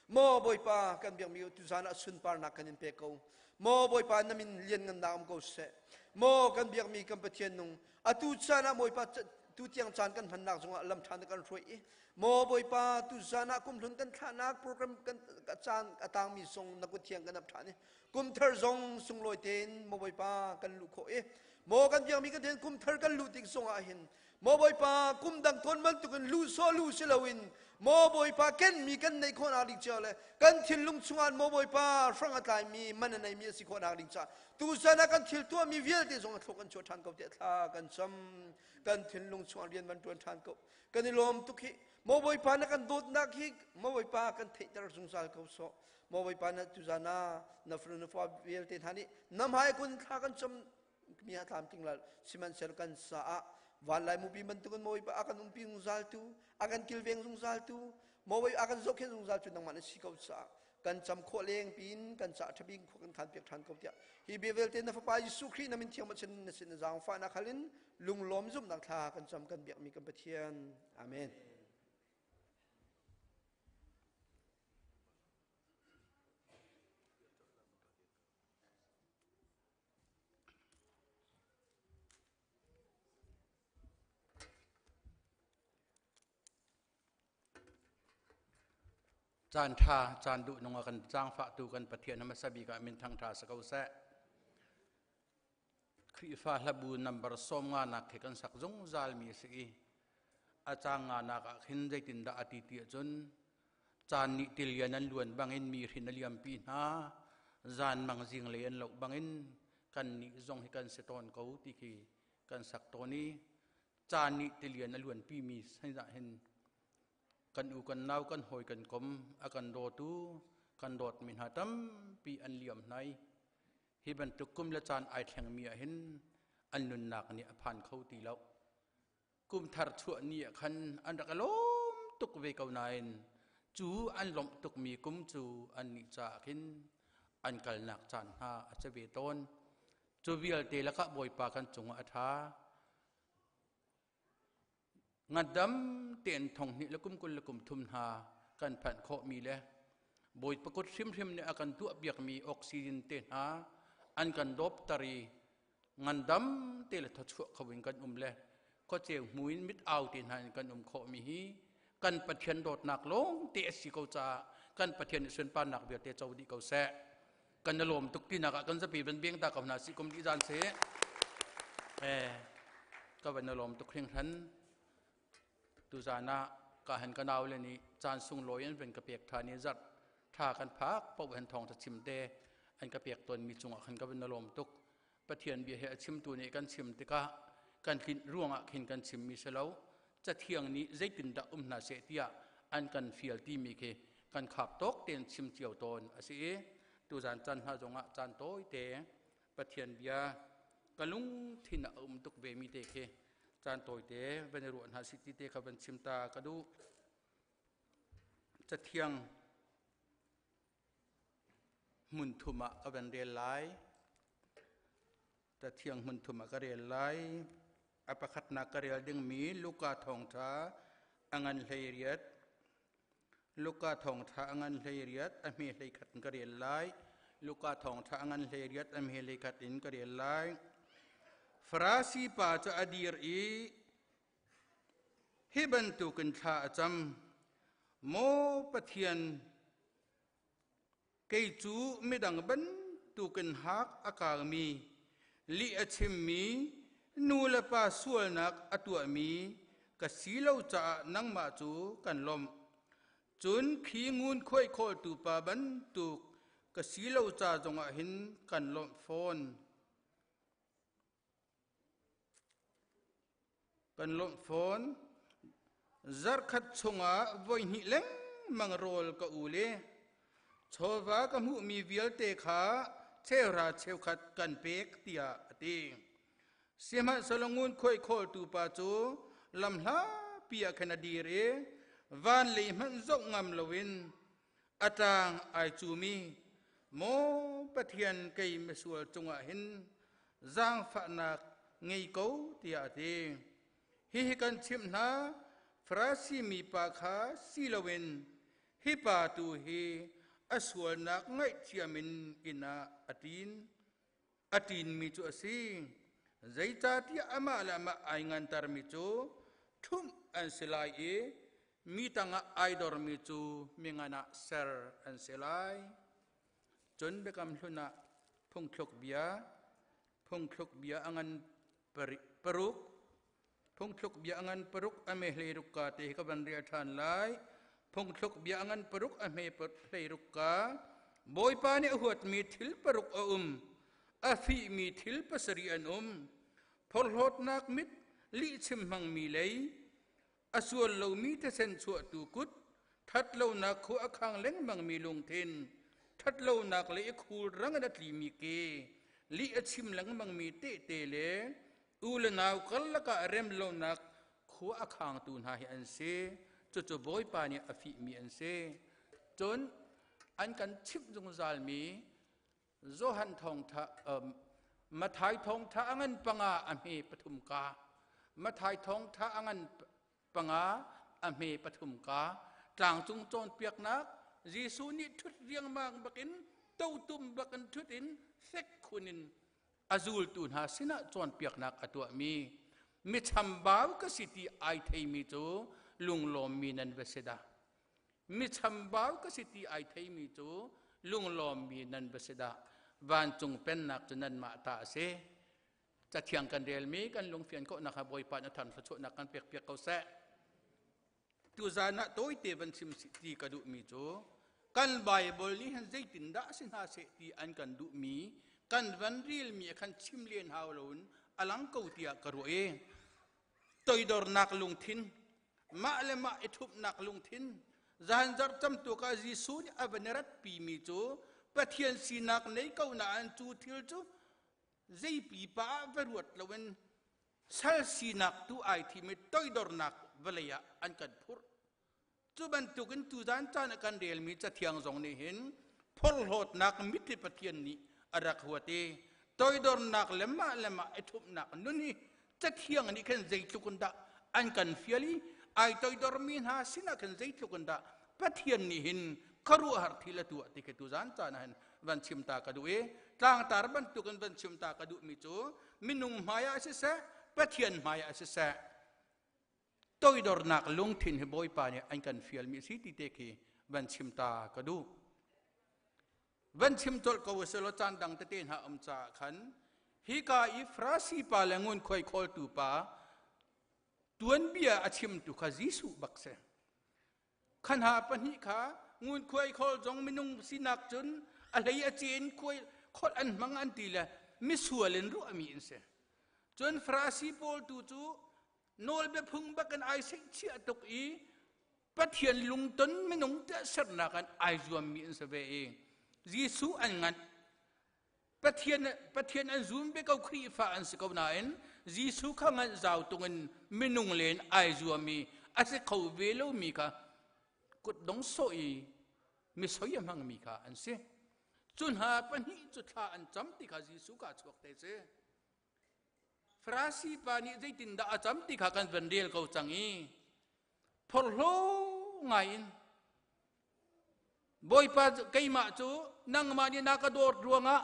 Maw Bawipa kan biakmi tuzan ah sunparnak kan in pek ko. Maw Bawipa na min lianngannak um ko seh. Maw kan biakmi kan Pathian nung atu caan ah Bawipa tu tiang caan kan hmannak zongah lam ṭha na kan hruai i Maw Bawipa tu zan ah kumhlun kan thlahnak program kan caan a tangmi zong na kut thiang kan ap ṭhan i Kumthar zong sunglawi tein maw Bawipa kan luh khawh i maw kan biakmi kan then kumthar kan luh tik zongah hin maw Bawipa kum dang tawn bantukin luh sawh luh si loin maw Bawipa kenmi kan neih khawhnak ding cio le kan thinlung chungah maw Bawipa hrang a tlaimi man a neimi a si khawhnak ding caah tuzan ah kan thil tuahmi vialte zong a thluk kan chuah ṭhan ko tiah thla kan cam kan thinlung chungah rian van ṭuan ṭhan ko kan i lawm tuk hi maw Bawipa na kan dawtnak hi maw Bawipa kan theihter zungzal ko sawh Maw Bawipa na tuzan ah na fanu na fa vialte hna nih na hmai kun thla kan cam mi ha thlam tling lal sihmanhsehlaw kan caah van lai mupi bantukin maw Bawipa a kan umpi zungzal tu a kan kilveng zungzal tu maw Bawipa a kan zohkhenh zungzal tu nangmah na si ko caah kan cam khawh leng pin kan ca ṭhabing khua kan khan piak ṭhan ko tiah hi bia vialte na fapa Jesuh Khrih na min thiang machin na sin na zaangfahnak halin lunglawm zumhnak thla kan cam kan biakmi kan Pathian amen Caan ṭha, caan duh nung a kan zaangfahtu kan Pathian hmasa bik ah min thangṭha si ko seh. Khrihfa hlabu number 50 nak khi kan sak zungzal mi a si i a cang nga nak ah khin zeitindah a ti ti ahcun caan nih tilian an luan bangin mi hrin a liampi hna zan mang zinglei an loh bangin kan nih zong hi kan si tawn ko ti khi kan sak tawn i caan nih tilian a luanpi mi sinah hin kan u kan nau kan hawi kan kom a kan dawtu kan dawtmi hna tampi an liam hna i hi bantuk kum le caan ai thlengmi ah hin an nunnak nih a phan kho ti lo. Kum thar chuah ni ah khan an rak i lawm tuk ve ko nain cu an lawmh tukmi kum cu annih caah khin an kalnak caan hna a si ve tawn. Cu vialte lakah Bawipa kan cungah a ṭha. Ngandam tein thong hnih le kum 20 le kum thum hna kan phanh khawhmi le Bawipa kut hrimhrim nih a kan tuahpiakmi oxygen te hna an kan dawpter i ngandam te le thawchuah kho in kan um le khuaceu hmu in mit au te hna in kan um khawhmi hi kan Pathian dawtnak lawng te a si ko caah kan Pathian nih sunparnak vialte co dih ko seh. Kan i lawm tuk tinak ah kan zapi van beng ta ko hna si kum dih zan si. Eh, ka van i lawm tuk hringhran. Tuzan ah ka han ka nau le nih caan sunglawi an van ka pek ṭhan i zarh ṭha kan phak paoh hen thawng chim te an ka pek tawnmi cungah khan ka van i lawm tuk. Pathian bia he a chimtu nih kan chim tikah kan tlinh ruangah khin kan chimmi si lo. Cathiang nih zeitindah um hna seh tiah an kan fial timi khi kan khak tawk tein chim cio tawn a si i tuzan caan hna zongah caan tawite Pathian bia ka lungthin ah a um tuk ve mi te khi caan tawite van i ruah hna si ti te kha van chim ta ka duh. Cathiang hmun thum ah ka van rel lai. Cathiang hmun thum ah ka rel lai. A pakhatnak ka rel dingmi Luka thawngṭha a ngan 18. Luka thawngṭha a ngan 18 a hme 11 in ka rel lai. Luka thawngṭha a ngan 18 a hme 11 in ka rel lai. Farasi pa cu a dir i hi bantukin thla a cam. Maw Pathian, kei cu midang bantukin hak a kaangmi, lih a chimmi, nu le pa sualnak a tuahmi ka si lo caah nangmah cu kan lawmh. Cun khi ngunkhuai khawltu pa bantuk ka si lo ca zongah hin kan lawmh fawn. Kan lawmh fawn. Zarhkhat chungah voihnih lengmang rawl ka ul i chawva ka hmuhmi vialte kha cheuhra cheukhat kan pek tiah a ti. Sihmanhsehlaw ngunkhuai khawltu pa cu lamhlapi ah khan a dir i van lei hmanh zoh ngam loin a ṭaang ai cumi maw Pathian kei misual cungah hin zaangfahnak ngei ko tiah a ti. Hihi kan chimh hna, Farasi mipa kha si loin hi pa tu hi a sualnak ngaihthiam in inn ah a ṭin. A ṭinmi cu a si. Zeicahtiah amah le amah ai ngantermi cu ṭhumh an si lai i mi tangah ai dormi cu mingan ah ser an si lai. Cun Biakam Hlun ah phungthluk bia, phungthluk bia a ngan paruk, phungthluk bia a ngan paruk a me 16 ka te hi ka van rel ṭhan lai. Phungthluk bia a ngan paruk a hme 16 ka Bawipa nih a huatmi thil paruk a um, a fihmi thil pasarih an um. Phorhlawtnak mit, lihchim hmangmi lei, a sual lomi thisen chuahtu kut, ṭhatlonak khua a khang lengmangmi lungthin, ṭhatlonak le i khul rang in a tlimi ke, lih a chim lengmangmi tehte le u le nau karlak ah rem lonak khua a khangtu hna hi an si. Cucu Bawipa nih a fihmi an si. Cun an kan chimh zungzalmi Johan thawngṭha Mathai thawngṭha a ngan panga a hme pathum ka Mathai thawngṭha a ngan panga a hme pathum ka tlangcung cawnpiaknak Jesuh nih ṭhut riangmang bakin totum bakin ṭhut in fek khun in a zultu hna sinah cawnpiaknak a tuahmi mi chambau ka si ti ai theimi cu lunglawmmi nan va si dah mi chambau ka si ti ai theimi cu lunglawmmi nan va si dah vancung pennak cu nanmah ta a si cathiang kan relmi kan lungfian khawhnak ha Bawipa na than thluachuahnak kan pek piak ko seh tuzan ah tawite van chim ti ka duhmi cu kan Bible nih hin zeitindah si hna seh ti an kan duhmi kan van relmi khan chim len hau loin a lang ko tiah ka ruah i toidornak lungthin mah le mah i ṭhumhnak lungthin zan zarh camtuk ah Jesuh nih a van i ratpimi cu Pathian sinak nei ko nain cu thil cu zei pipa ah va ruat loin. Sal sinak tu ai thim i toidornak vawlei ah an kan phurh. Cu bantukin tuzan caan ah kan relmi cathiang zong nih hin phorhlawtnak mitthli Pathian nih a rak huat i toidornak le mah le mah i ṭhumhnak nun hi cathiang nih khan zeitluk in dah an kan fial i ai toidormi hna sinah khan zeitluk in dah Pathian nih hin khuaruahhar thil a tuah ti khi tuzan caan ah hin van chim ta ka duh i tlangtar bantukin van chim ta ka duhmi cu minung hmai ah siseh Pathian hmai ah siseh toidornak lungthin hi Bawipa nih an kan fialmi a si ti te khi van chim ta ka duh. Van chim colh ko selaw caan dang tete hna um caah khan hika i Farasi pa le ngunkhuai khawltu pa tuanbia a chimtu kha Jesuh bak si. Kha hna pahnih kha ngunkhuai khawl zong minung sinak cun a hlei a cin khuai kholh an hmang an ti le misual in ruahmi an si. Cun Farasi pawl tu cu nawlbia phung bak in ai seihchiah tuk i Pathian lungton minung tiah sernak an ai zuammi an si ve i Jesuh an nganh. Pathian Pathian an zum ve ko Khrihfa an si ko nain Jesuh kha nganh zau tung in minung len ai zuam i a si kho ve lomi kha kutdong sawh i misoi a hmangmi kha an si. Cu hna pahnih cu thla an cam ti kha Jesuh ka chuak te si. Farasi pa nih zeitindah a cam ti kha kan van rel ko cang i phorhlaw ngai in Bawipa keimah cu nangmah nih na ka dawt ruangah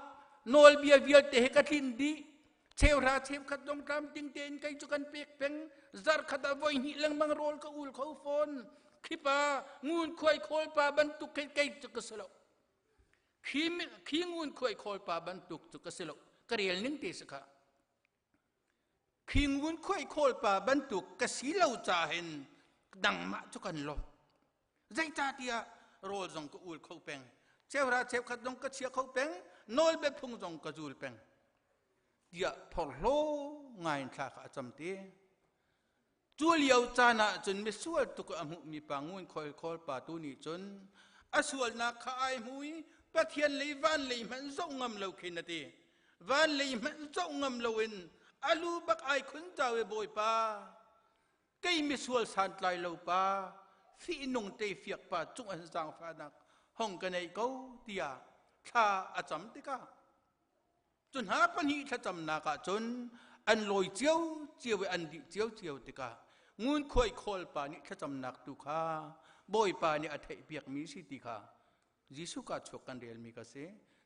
nawlbia vialte he ka tlin dih cheuhra cheukhat dong tlamtling tein kei cu kan pek peng zarkhat ah voi hnih lengmang rawl ka ul kho fawn khipa ngunkhuai khawl pa bantuk kei kei cu ka si lo khi khi ngunkhuai khawl pa bantuk cu ka si lo ka rel ning te si kha Khi ngunkhuai khawlpa bantuk ka si lo ca hin nangmah cu kan lo. Zeicahtiah rawl zong ka ul kho peng, cheuhra cheukhat zong ka chia kho peng, nawlbia phung zong ka zul peng. Tiah phorhlaw ngai in thla kha a cam te. Cu lio caan ah cun misual tuk a hmuhmi pa ngunkhuai khawlpa tu nih cun a sualnak kha ai hmu i Pathian lei van lei hmanh zoh ngam lo khin a ti. Van lei hmanh zoh ngam loin a lu bak ai khun cau i Bawipa kei misual santlai lo pa fihnung te fiak pa cung an zaangfahnak hong ka nei ko tiah thla a cam tikah Cu hna pahnih thlacamnak ah cun an lawi cio cio i an dih cio cio tikah ngunkhuai khawlpa nih thlacamnak tu kha Bawipa nih a theihpiakmi si ti kha Jesuh ka chuak kan relmi ka si.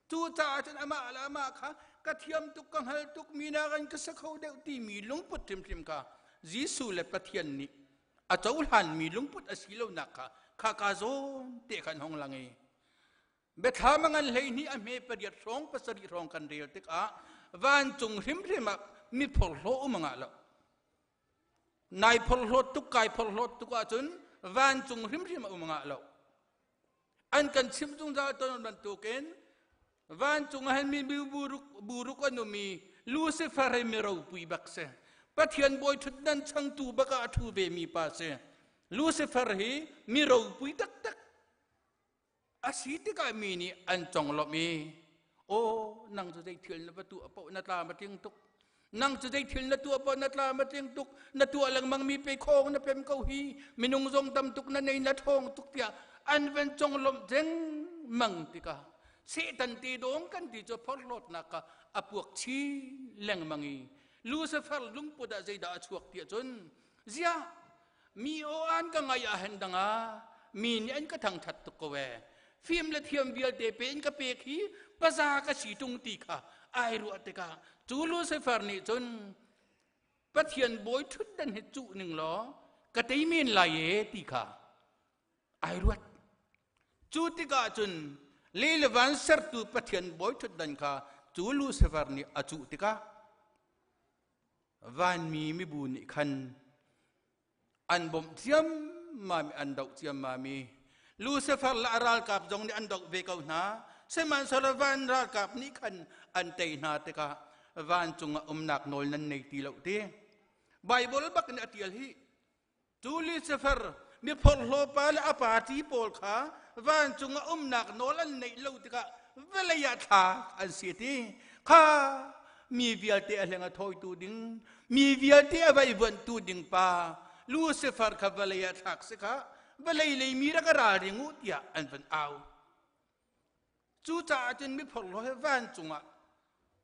Cucaah cun amah le amah kha ka thiam tuk ka hngal tuk mi nakin ka si kho deuh timi lungput hrimhrim kha Jesuh le Pathian nih a cohlanmi lungput a si lonak kha kha ka zawn te khan hong lang i Biathlam a ngan 12 a hme pariat hrawng pasarih hrawng kan rel tikah vancung hrimhrim ah mi phorhlaw um a ngah lo. Nai phorhlawt tuk kai phorhlawt tuk ahcun vancung hrimhrim a um a ngah lo. An kan chimh zungzal tawn bantukin vancung ah hin mi buruk buruk an um i Lucifer hi mi ropui bak si. Pathian bawi ṭhutdan changtu bak ah a ṭhu ve mi pa si. Lucifer hi mi ropui taktak A si tikah mi nih an conglawmh i, Aw, nang cu zei thil na va tuah paoh na tlam a tling tuk. Nang cu zei thil na tuah paoh na tlam a tling tuk. Na tuah lengmang mi pe khawng na pem ko hi. Minung zong tam tuk na nei na ṭhawng tuk tiah an van conglawmh dengmang tikah Satan te dawng kan ti cu phorhlawtnak kha a puak chin lengmang i Lucifer lungput ah zeidah a chuak tiah cun ziah Mi aw an ka ngaih ah hin dang ah mi nih an ka thangṭhat tuk ko ee. Fim le thiam vialte pe in ka pek hi paza ka si ṭung ti kha ai ruah tikah cu Lucifer nih cun Pathian bawi ṭhutdan hi cuh ning law ka tei men lai ee ti kha ai ruat. Cu tikah cun lei le van sertu Pathian bawi ṭhutdan kha cu Lucifer nih a cuh tikah Vanmi mibu nih khan an bawmh ciammam i an doh ciammam i Lucifer le a ralkap zong nih an doh ve ko hna. Sihmanhsehlaw van ralkap nih khan an tei hna tikah vancung ah umnak nawl nan nei ti lo ti. Baibal bak nih a ṭial hi. Cu Lucifer mi phorhlaw pa le a party pawl kha vancung ah umnak nawl an neih lo tikah vawlei ah thlak an si ti. Kha Mi vialte a hleng a thawitu ding, mi vialte a vaivuanhtu ding pa Lucifer kha vawlei ah thlak si kha vawlei lei mi rak ralring u tiah an van au. Cucaah cun mi phorhlaw he vancung ah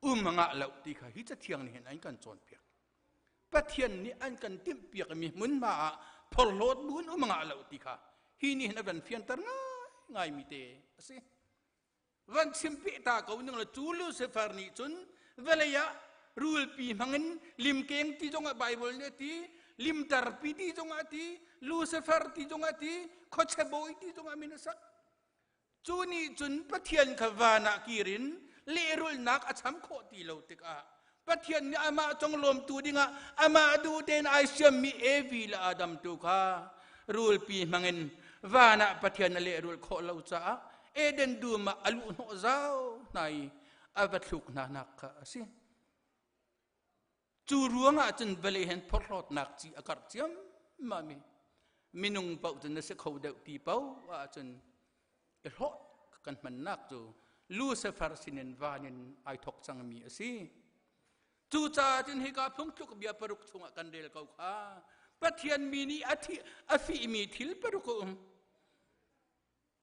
um a ngah lo ti kha hi cathiang nih hin an kan cawnpiak. Pathian nih an kan timhpiak mi hmunhma ah phorhlawt bu in um a ngah lo ti kha hi nih hin a van fianter ngaingai mi te a si. Van chim peh ta ko ning la cu Lucifer nih cun vawlei ah rulpi hmangin limkeng ti zongah Bible nih a ti, limtarpi ti zongah a ti, Lucifer ti zongah a ti, khuachia bawi ti zongah min a sak. Cu nih cun Pathian kha van ah kir in lehrulhnak a cham khawh ti lo tikah Pathian nih amah conglawmtu dingah amah duh tein ai siammi Evi le Adam tu kha rulpi hmangin van ah Pathian a lehrulh khawh lo caah Eden dum ah a luhhnawh zau hna i a va thluk hna nak kha a si. Cu ruangah cun vawlei hen phorhlawtnak ci a karh ciammam i minung paoh cu na si kho deuh ti paoh ahcun i hlawt kan hmannak cu Lucifer sinin van in ai thok cangmi a si. Cucaah cun hika phungtluk bia paruk chungah kan rel ko kha Pathian mi nih a thi a fihmi thil paruk a um.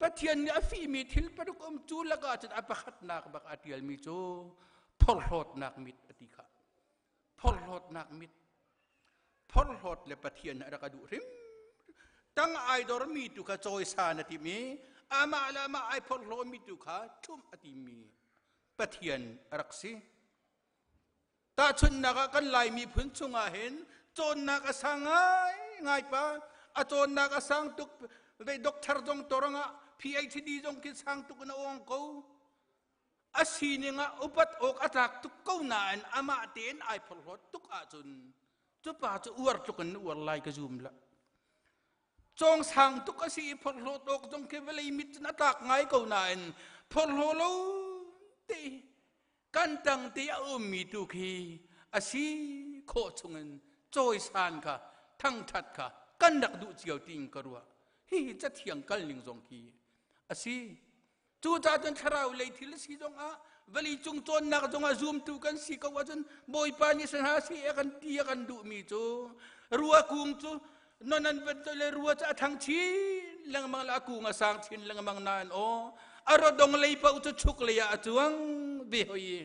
Pathian nih a fihmi thil paruk um cu lakah cun a pakhatnak bak a ṭialmi cu phorhlawtnak mit a ti kha. Phorhlawtnak mit. Phorhlawt le Pathian a rak a duh hrim. Tang ai dormi tu kha cawisan a tim i amah le amah ai phorhlawmi tu kha ṭhumh a timmi Pathian a rak si. Tahchunhnak ah kan Lai miphun chungah hin cawnnak a sang ngaingai pa. A cawnnak a sang tuk ve doctor zong torang ah PhD zong khi sang tuk in a awng ko. A sining ah upat awk a tlak tuk ko nain amah tein ai phorhlawt tuk ahcun cu pa cu uar tluk in uar lai ka zum la. Cawng sang tuk a si i phorhlawt awk zong khi vawlei mit cun a tlak ngai ko nain phorhlaw lo te kan tang te a ummi tu khi a si khawh chungin cawisan kha thangṭhat kha kan rak duh cio tiin ka ruah. Hihi cathiang kal ning zong khi a si. Cucaah cun thlarau lei thil a si zongah vawlei cung cawnnak zongah zumtu kan si ko ahcun Bawipa nih sanha si a kan ti a kan duhmi cu rua kung cu non an van le rua cu a thang chin lengmang le a kung a sang chin lengmang nain aw a rodong lei paoh cu chuk lei ah a cuang ve hoi i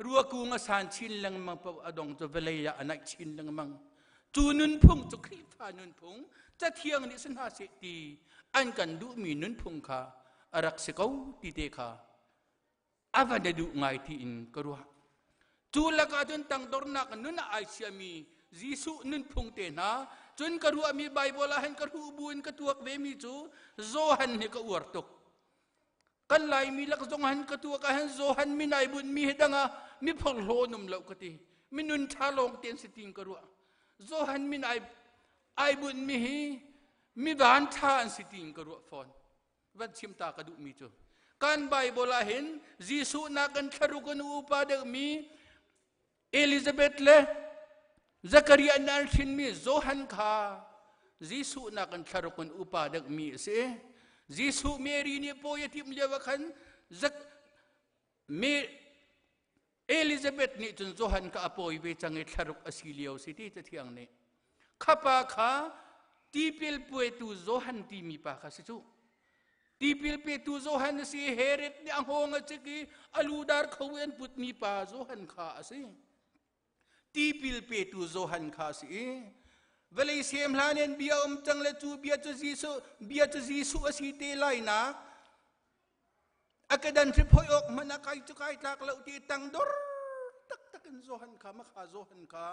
rua kung a san chin lengmang paoh a dong cu vawlei ah a naih chin lengmang. Cu nunphung cu Khrihfa nunphung cathiang nih si hna seh ti an kan duhmi nunphung kha a rak si ko ti te kha a va na duh ngai tiin ka ruah. Cu lakah cun tangdornak nun ah ai siami Jesuh nunphung te hna cun ka ruahmi Bible ah hin ka hruh bu in ka tuak vemi cu Johan hi ka uar tuk. Kan Laimi lak zong han ka tuak ah hin Johan min ai bunhmi hi dang ah mi phorhlaw an um lo ka ti. Minun ṭha lawng te an si tiin ka ruah. Johan min ai ai bunhmi hi mi van ṭha an si tiin ka ruah fawn. Van chim ta ka duhmi cu kan Bible ah hin Jesuh nakin thlaruk in upa deuhmi Elizabeth le Zakariah nih an hrinmi Johan kha Jesuh nakin thlaruk in upa deuhmi a si. Jesuh Mary nih pawi a timh lio ah khan Elizabeth nih cun Johan kha a pawi ve cang i thlaruk a si lio si ti Cathiang nih. Khapa kha tipil puaitu Johan timi pa kha si cu. Tipil petu Johan a si i Herod nih a hngawng a cik i a lu dar kho i an putmi pa Johan kha a si. Tipil petu Johan kha a si i vawlei sem hlan in bia um cang le cu bia cu Jesuh bia cu Jesuh a si te lai nak A kedan hriphoih awk hmanh ah kai cu kai tlak lo ti tangdor taktak in Johan kha makha Johan kha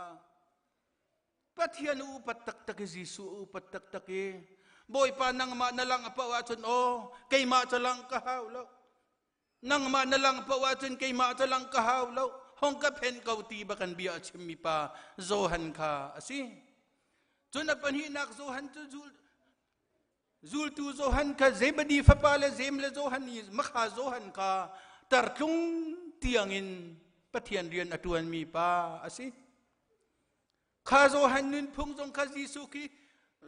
Pathian upat taktak i Jesuh upat taktak i Bawipa nangmah na lang a paoh ahcun aw keimah cu lang ka hau lo nangmah na lang paoh ahcun keimah cu lang ka hau lo hong ka phen ko ti bak an bia a chimmi pa Johan kha a si cun a pahnihnak Johan cu Zultu Johan kha Zebedi fapa le Jeim le Johan i makha Johan kha tartlung tiangin Pathian rian a ṭuanmi pa a si. Kha Johan nunphung zong kha Jesuh khi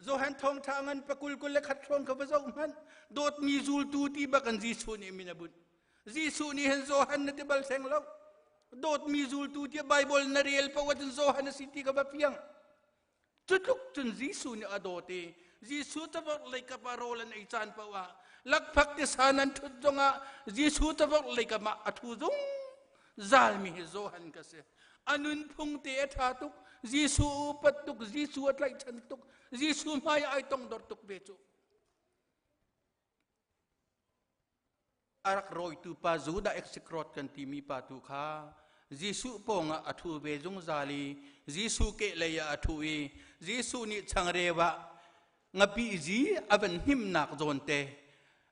Johan thawngṭha ngan pakul kul le khat hrawng kha va zoh hmanh. Dawtmi zultu ti bak in Jesuh nih min a bunh. Jesuh nih hin Johan na ti bal theng lo. Dawtmi zultu tiah Bible na rel paoh ahcun Johan a si ti ka va fiang. Cutluk cun Jesuh nih a dawt i Jesuh cavorh lei kap ah rawl an ei caan paoh ah lakphak ti san an ṭhut zongah Jesuh cavorh lei kam ah a ṭhu zungzalmi hi Johan ka si. A nunphung te a ṭha tuk, Jesuh upat tuk, Jesuh a tlaihchan tuk, Jesuh hmai ai tongdor tuk ve cu. A rak rawitu pa Judah Iscariot kan timi pa tu kha Jesuh pawngah a ṭhu ve zungzal i Jesuh kehlei ah a ṭhu i Jesuh nih changreu ah ngapih zi a van hnimnak zawnte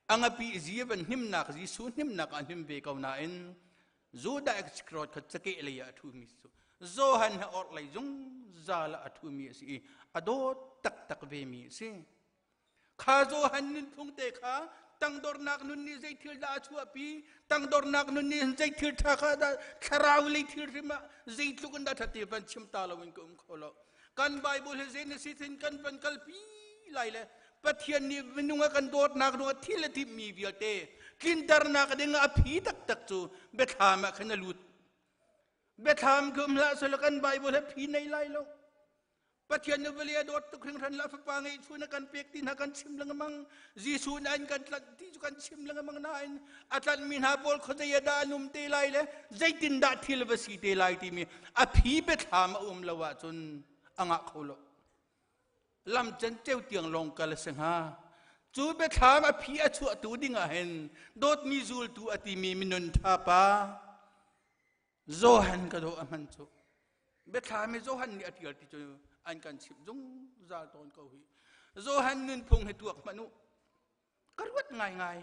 a ngapih zi a van hnimnak Jesuh hnimnak ah hnim ve ko nain Judah Iscariot kha cakehlei ah a ṭhumi cu Johan he orhlei zungzal ah a ṭhumi a si i a dawt taktak vemi a si. Kha Johan nunphung te kha tangdornak nun nih zei thil dah a chuahpi tangdornak nun nih zei thil ṭha kha dah thlarau lei thil hrim ah zeitluk in dah ṭhat ti van chim ta loin ka um kho lo. Kan Bible hi zei na si thin kan van kalpi lai le Pathian nih minung a kan dawtnak ruangah thil a timhmi vialte tlinternak ding ah a phi taktak cu biathlam ah khan a lut. Biathlam khi um hlah selaw kan Bible he phi nei lai lo. Pathian nih vawlei a dawt tuk hringhran le a fapa ngeihchun a kan pek ti hna kan chim lengmang. Jesuh nih an kan tlanh ti cu kan chim lengmang nain a tlanhmi hna pawl khuazei ah dah an um te lai le zeitindah thil va si te lai timi a phi biathlam a um lo ahcun a ngah kho lo. Lam can ceu tiang lawng kal a si hnga. Cu biathlam a phi a chuahtu ding ah hin dawtmi zultu a timi minun ṭha pa Johan ka dawh a hman cu. Biathlam hi Johan nih a ṭial ti cu an kan chimh zungzal tawn ko hi. Johan nunphung hi tuak hmanh u. Ka ruat ngaingai.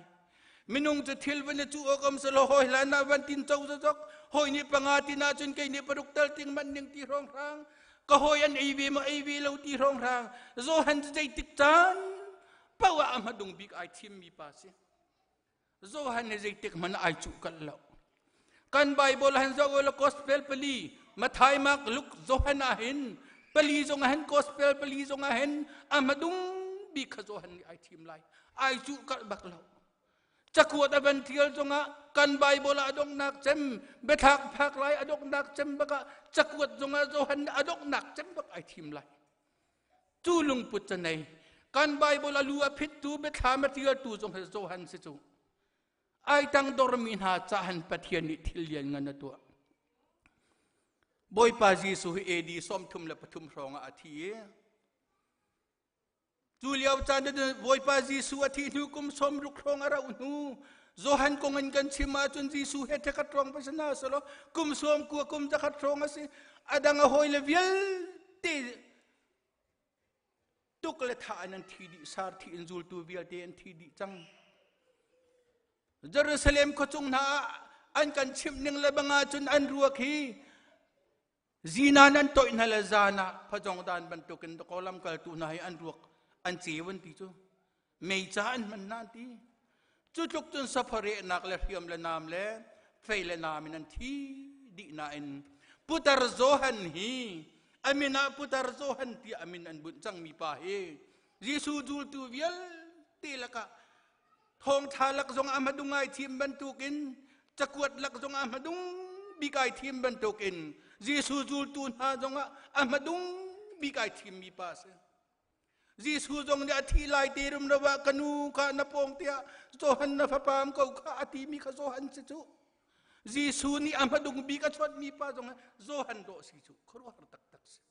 Minung cu thil van i cu awk um selaw hawi hlan ah van tin co zok hawi nih panga tin ahcun kei nih paruk tal ting man ning ti hrawng hrang ka hawi an ei ve maw ei ve lo ti hrawng hrang Johan cu zeitik caan paoh ah a hmadung bik ai thimmi pa si. Johan hi zeitik hmanh ai cuh kalh lo. Kan Bible han zoh la gospel pali Mathai, Mark, Luke, Johan ah hin pali zong ah hin gospel pali zong ah hin a hmadung bik kha Johan nih ai thim lai. Ai cuh kalh bak lo. Cakuat a van tial zongah kan Bible ah a donghnak cem biathak phak lai a donghnak cem bak ah cakuat zongah Johan nih a donghnak cem bak ai thim lai. Cu lungput ca nei. Kan Bible a lu a phittu biathlam a tialtu zong hi Johan si cu. Ai tang dormi hna cahan Pathian nih thil lian ngan a tuah. Bawipa Jesuh hi AD 33 hrawng ah a thi i cu lio caan Bawipa Jesuh a thih hnu kum 60 hrawng a rauh hnu Johan kong in kan chim ahcun Jesuh he thekhat hrawng va si hna selaw kum 90 kum zakhat hrawng a si a dang a hawile vialte tuk le thah in an thi dih sar thi in zultu vialte an thi dih cang Jerusalem khuachung hna ah an kan chimh ning le bang ahcun an ruak hi zinan an toih hna le zan ah phazong dan bantukin dakaw lamkaltu hna hi an ruak an ceu an ti cu mei ca an hman hna an ti cu tluk cun sapharehnak le hriam le nam le fei le nam in an thi dih nain putar Johan hi amin ah putar Johan tiah amin an bunh cangmi pa hi Jesuh zultu vialte lakah thawngtha lak zong ah hmadung ai thim bantukin cakuat lak zong ah hmadung bik ai thim bantukin Jesuh zultu hna zong ah a hmadung bik ai thimmi pa a si. Jesuh zong nih a thi lai te rumro ah ka nu kha na pawng tiah Johan na fapa am ko kha a timi kha Johan si cu. Jesuh nih a hmadung bik a chawnhmi pa zong Johan dawh si cu khuaruahhar taktak si.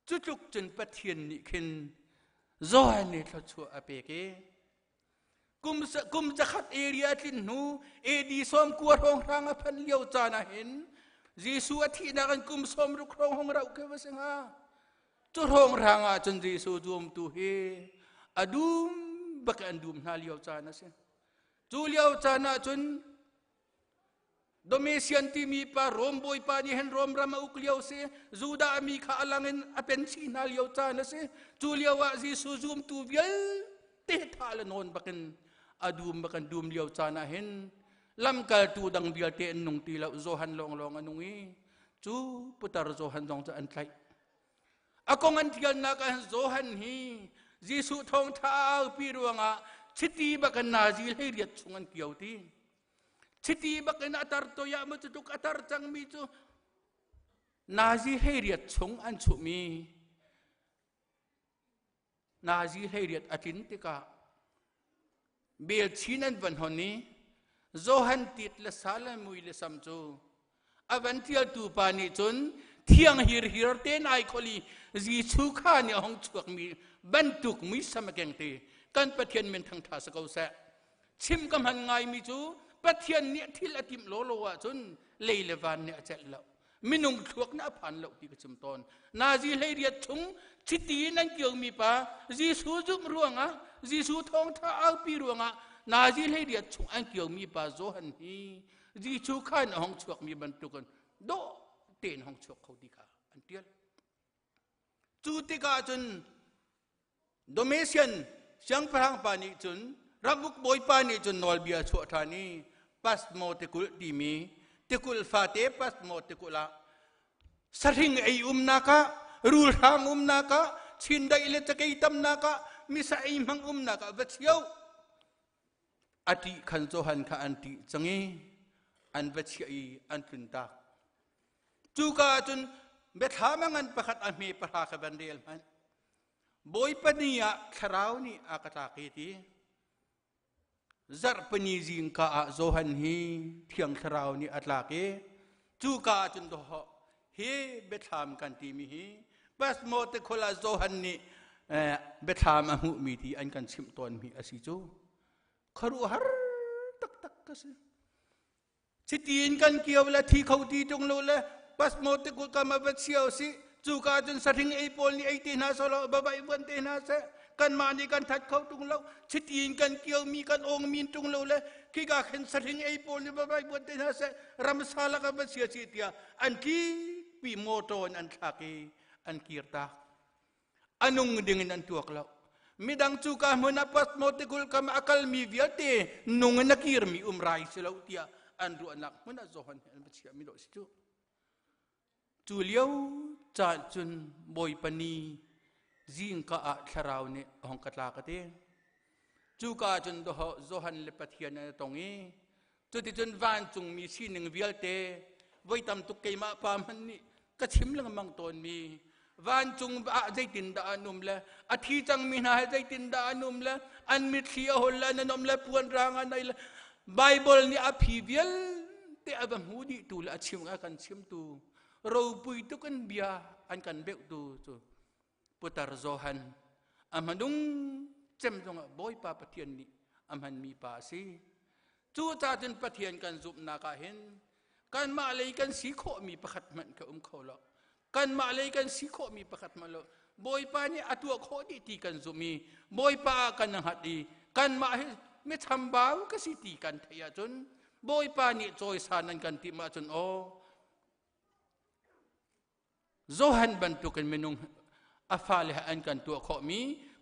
Cutluk cun Pathian nih khin Johan nih thluachuah a pek i kum kum zakhat area tlin hnu AD 90 hrawnghrang a phanh lio caan ah hin Jesuh a thihnak in kum 60 hrawng hong rauh khi va si hnga. Cu hrawnghrang ah cun Jesuh zuamtu hi a dum bak an dum hna lio caan a si. Cu lio caan ah cun Domitian timi pa Rom bawipa nih hin Rom ram a uk lio si. Judah mi kha a lang in a pen chih hna lio caan a si. Cu lio ah Jesuh zumtu vialte tha le nawn bakin a dum bakan dum lio caan ah hin lamkaltu dang vialte an nung ti lo Johan lawnglawng a nung i cu putar Johan zong cu an tlaih. A kong an tialnak ah Johan hi Jesuh thawngtha a aupi ruangah chiti bakan nazi hlei riat chung an kio ti. Chiti bakin a tar toya ma cu tuk a tar cangmi cu nazi 18 chung an chuhmi nazi 18 a tlin tikah bel chin an van hon i Johan tit le sal le mui le sam cu a van tialtu pa nih cun thiang hirhiar te nai kholi Jesuh kha nih a hong chuakmi bantuk muisam a keng te. Kan Pathian min thangtha sa ko seh. Chim ka hman ngaimi cu Pathian nih thil a timh law law ahcun lei le van nih a celh lo, minung thluak nih a phan lo ti ka chim tawn. Nazi 18 chung chiti in an kiomi pa, Jesuh zumh ruangah, Jesuh thawngtha aupi ruangah nazi 18 chung an kiomi pa Johan hi Jesuh khan a hong chuakmi bantukin dawh tein hong chuak kho ti kha an tial. Cu tikah cun Domitian siangpahrang pa nih cun, ramuk bawipa nih cun nawlbia chuah ṭhan i Pasmo tikulh timi tikulh fate, Pasmo tikulh ah sahring ei umnak ah, rulhrang umnak ah, chindaih le cakei tamnak ah, misa ei hmang umnak ah va chio. A ṭih khan Johan kha an ṭih cang i an va chiah i an tlun tak. Cuka ah cun biathlam a ngan pakhat a hme pahra kha van rel hmanh. Bawipa ni ah thlarau nih a ka tlak i ti. Zarhpini zingka ah Johan hi Thiang Thlarau nih a tlak i cuka ah cun dawh hi biathlam kan timi hi Pasmo te khul ah Johan nih biathlam a hmuhmi ti an kan chimh tawnmi a si cu khuaruahhar taktak ka si. Chiti in kan kio le thi kho ti tung lo le pasmo te kul kam va chiao si, cu ka cun sahring ei pawl nih ei te hna solo ba bai vuan te hna seh, kan mah nih kan that kho tung lo. Chiti in kan kio mi kan ong min tung lo le khi ka khen sahring ei pawl nih ba bai vuan te hna seh, ramsa laka va chia si tiah an tli pi motor in an thlak i an kir tak. Anung ding in an tuak lo. Midang cu ka hmun ah pasmo tikul kam a kalmi vialte nung in a kirmi um rai si lo tiah an ruahnak hmun ah Johan he an va chiah mi lo si cu. Cu lio caan cun Bawipa ni zingka ah thlarau nih a hong ka tla ka ti. Cu ka cun Johan le Pathian an tong i cuticun vancungmi sining vialte voi tam tuk keimah pa hmanh nih ka chim lengmang tawnmi, vancung ah zeitindah an um le a thi cangmi hna he zeitindah an um le an mitthli a hol le an um le puan rang an ei le Bible nih a phi vialte a va hmu dih tu le a chim a kan chimtu, ropui tuk in bia an kan beuhtu cu putar Johan, a hmanung cem zongah Bawipa Pathian nih a hmanmi pa a si. Cu cun Pathian kan zumhnak ah hin kanmah lei kan si khawhmi pakhat hmanh ka um kho lo. Kanmah lei kan si khawhmi pakhat hmanh lo. Bawipa nih a tuah khawh dih ti kan zumh i Bawipa ah kan hngat i kanmah hi mi chambau ka si ti kan theih ahcun, Bawipa nih cawisan an kan timh ahcun, aw, Johan bantukin minung a fale an kan tuah khawhmi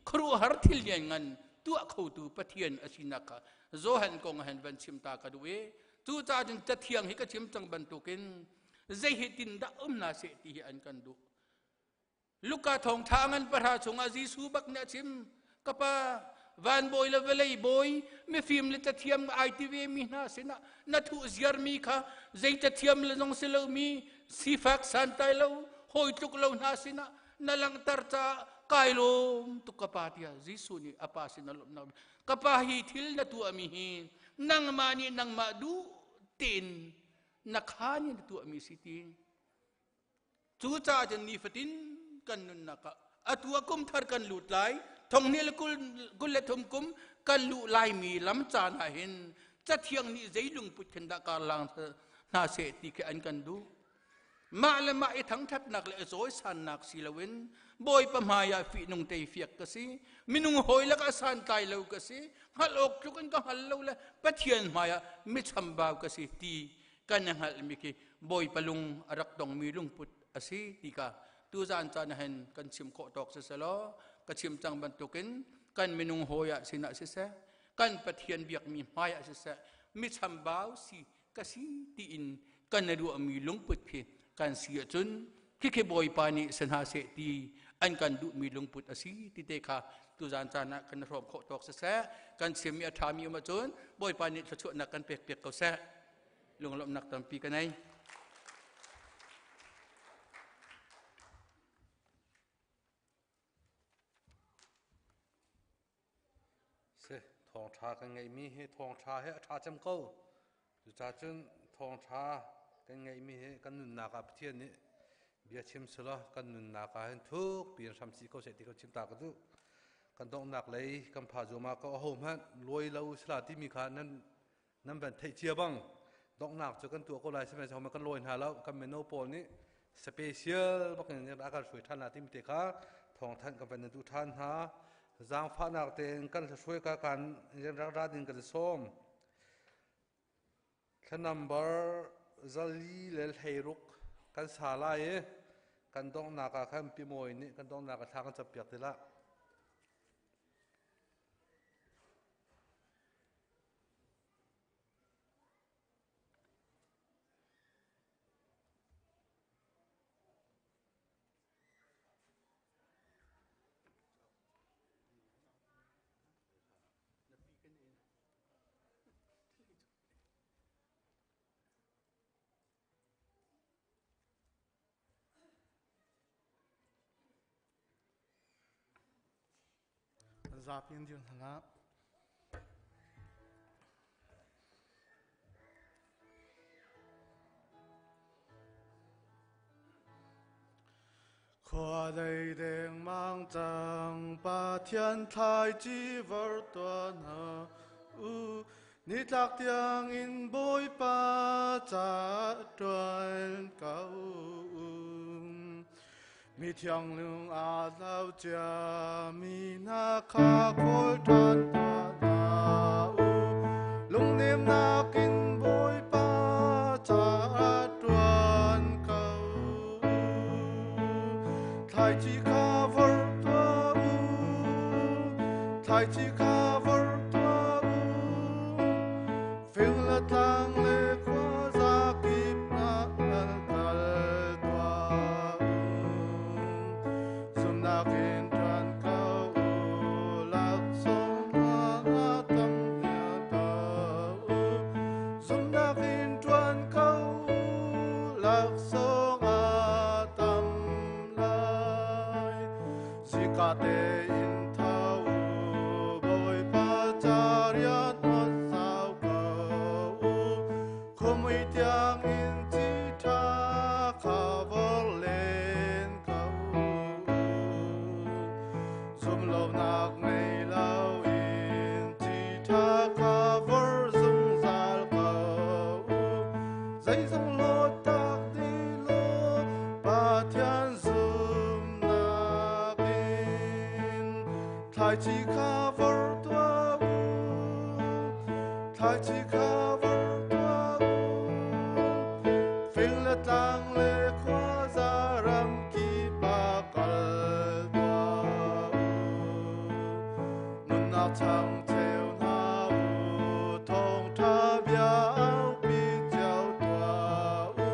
khuaruahhar thil lianngan tuah khotu Pathian a sinak kha Johan kong han van chim ta ka duh i cucaah cun cathiang hi ka chim cang bantukin zei hi tin dah um na seh ti hi an kan duh. Luka thawngṭha ngan pahra chungah Jesuh bak nih a chim, ka pa, van bawi le vawlei bawi, mifim le cathiam ai ti ve mi hna sinah na thuh ziarmi kha zei cathiam le zong si lomi sifak santlai lo hawi tluk lo hna sinah na langhter caah kai lawm tuk ka pa, tiah Jesuh nih a pa sin a lawmhnak. Ka pa, hi thil na tuahmi hi nangmah nih nangmah duh tein na khaan in na tuahmi si ti. Cucaah cun nifatin kan nunnak ah atu ah kum thar kan lut lai, thonghnih le 23 kum kan luh laimi lam caan ah hin cathiang nih zei lungput khin dah karlang hna seh ti khi an kan duh. Mah le mah i thangthatnak le i cawisannak si loin Bawipa hmai ah fihnung teifiak ka si, minung hawi lakah santlai lo ka si, hngalh awk tluk in ka hngal lo le Pathian hmai ah michambau ka si ti kan i hngalhmi khi Bawipa lung a rak dongmi lungput a si ti kha tuzaan caan ah hin kan chim khawh tawk siselaw, ka chim cang bantukin kan minung hawi ah sinah siseh, kan Pathian biakmi hmai ah siseh, mi chambau si ka si tiin kan i ruahmi lungput khi kan si ahcun khikhi Bawipa nih si hna seh ti an kan duhmi lungput a si ti te kha tuzaan caan ah kan hrawm khawh tawk siseh, kan chimmi a ṭhami um ahcun Bawipa nih thluachuahnak kan pek piak ko seh. Lunglawmhnak tampi ka nei. Si, thawngṭha kan ngeihmi hi thawngṭha hi a ṭha cem ko. Cucaah cun thawngṭha kan ngeihmi hi kan nunnak ah Pathian nih bia chim selaw kan nunnak ah hin thuk piin hram si ko seh ti ka chim ta ka duh. Kan donghnak lei kan pha zuam ah ko ahohmanh luai lo sila timi kha nan nan van theih cia bang donghnak cu kan tuah ko lai sihmanhsehlaw kan lawi hna lo. Kan mino pawl nih special bak in a kan hruai ṭhan la timi te kha thawngthanh kan van na duh ṭhan hna. Zaangfahnak tein kan hruai ka kan rak ra ding kan sawm. Thla number 416 kan sa lai i kan donghnak ah khan Pi Mawi nih kan donghnak ah thla kan campiak ti lah. Zapi an dir hna. Khua dei dengmang cang Pathian thlaici vor tuah hna u. Nitlak tiang in Bawipa ca ṭuan ko u. Mi thiang lung aa hlau cia mi hna kha kawl ṭhan tuah hna u. Lungnemnak in Bawipa ca ṭuan ko u. Thlaici kha vor tuah u. Thlaici kha vor tuah u. Fing le tlang le khuaza kip ah nan kal tuah u. Zumhnak in ṭuan ko u. Laksawng hna tam ko u. Zumhnak in ṭuan ko u. Laksawng a tam lai. Zika tein tho u. Bawipa ca rian uan sau ko u. Khumui tiang in ci ṭha kha vor len ko u. Zumlonak ngei loin ci ṭha kha vor zungzal ko u. Zeizong lawt tak ti law Pathian zumnak in thlaici kha vor tuah u. Thlaici kha vor tuah u. Fing le tlang le khuaza ram kip ah kal tuah u. Nunnak chang cheu hna u. Thawngṭha bia aupi cio tuah u.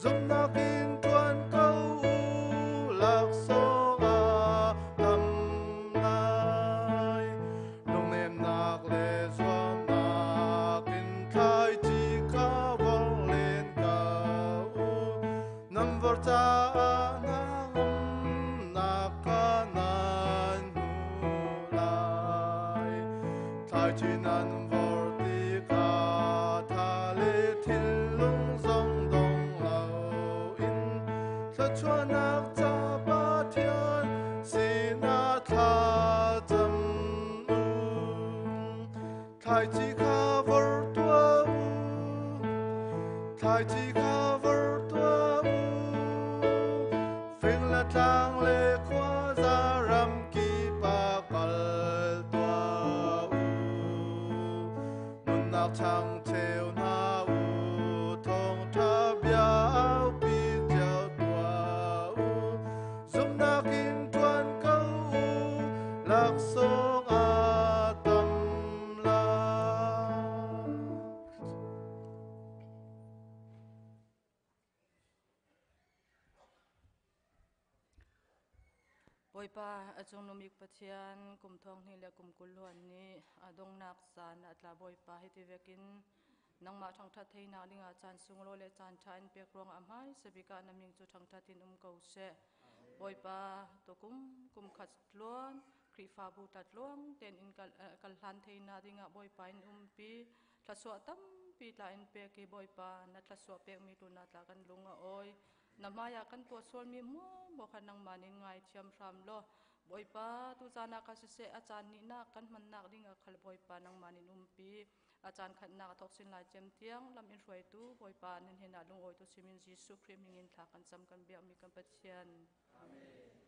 Zumhnak in ṭuan ko u. Laksawng a tam lai. Lungnemnak le zuamnak in thlaici kha vor len ko u. Nan vor caah hnangamnak kha nan hmu lai. Thlaici nan vor tikah tha le thinlung zong dong loin thluachuahnak ca Pathian sinah thlacam u. Thlaici kha vor tuah u. Thlaici kha vor tuah u. Fing le tlang le khuaza ram kip ah kal tuah u. Nunnak chang cheu hna u. Thawngṭha bia aupi cio tuah u. Zumhnak in ṭuan ko u. Laksawng a tam lai. Bawipa a cungnung Pathian kum thong hnih le kum 20 luan nih a donghnak caan a tla. Bawipa, hiti vekin Nangmah thangṭhat theinak dingah caan sunglawi le caan ṭha in pek ruangah a hmaisa bik ah na min cu thangṭhat in um ko seh. Bawipa, tukum kum khat tluan Khrihfabu tlatluang tein in kal, kal hlan theinak dingah Bawipa in umpi. Thluachuah tampi tla in pek i Bawipa, na thluachuah pekmi tu na tla kan lung a awi. Na hmaiah kan tuah sualmi maw kha nangmah nih ngaithiam hram law Bawipa tuzaan ah kha siseh a caan nihnak kan hmannak ding ah khal Bawipa nangmah nih umpi a caan khatnak a thawk sin lai cem tiang lam in hruaitu Bawipa nan hin ah lungawitu simin Jesuh Khrih min in thla kan cam kan biakmi kan Pathian. Amen.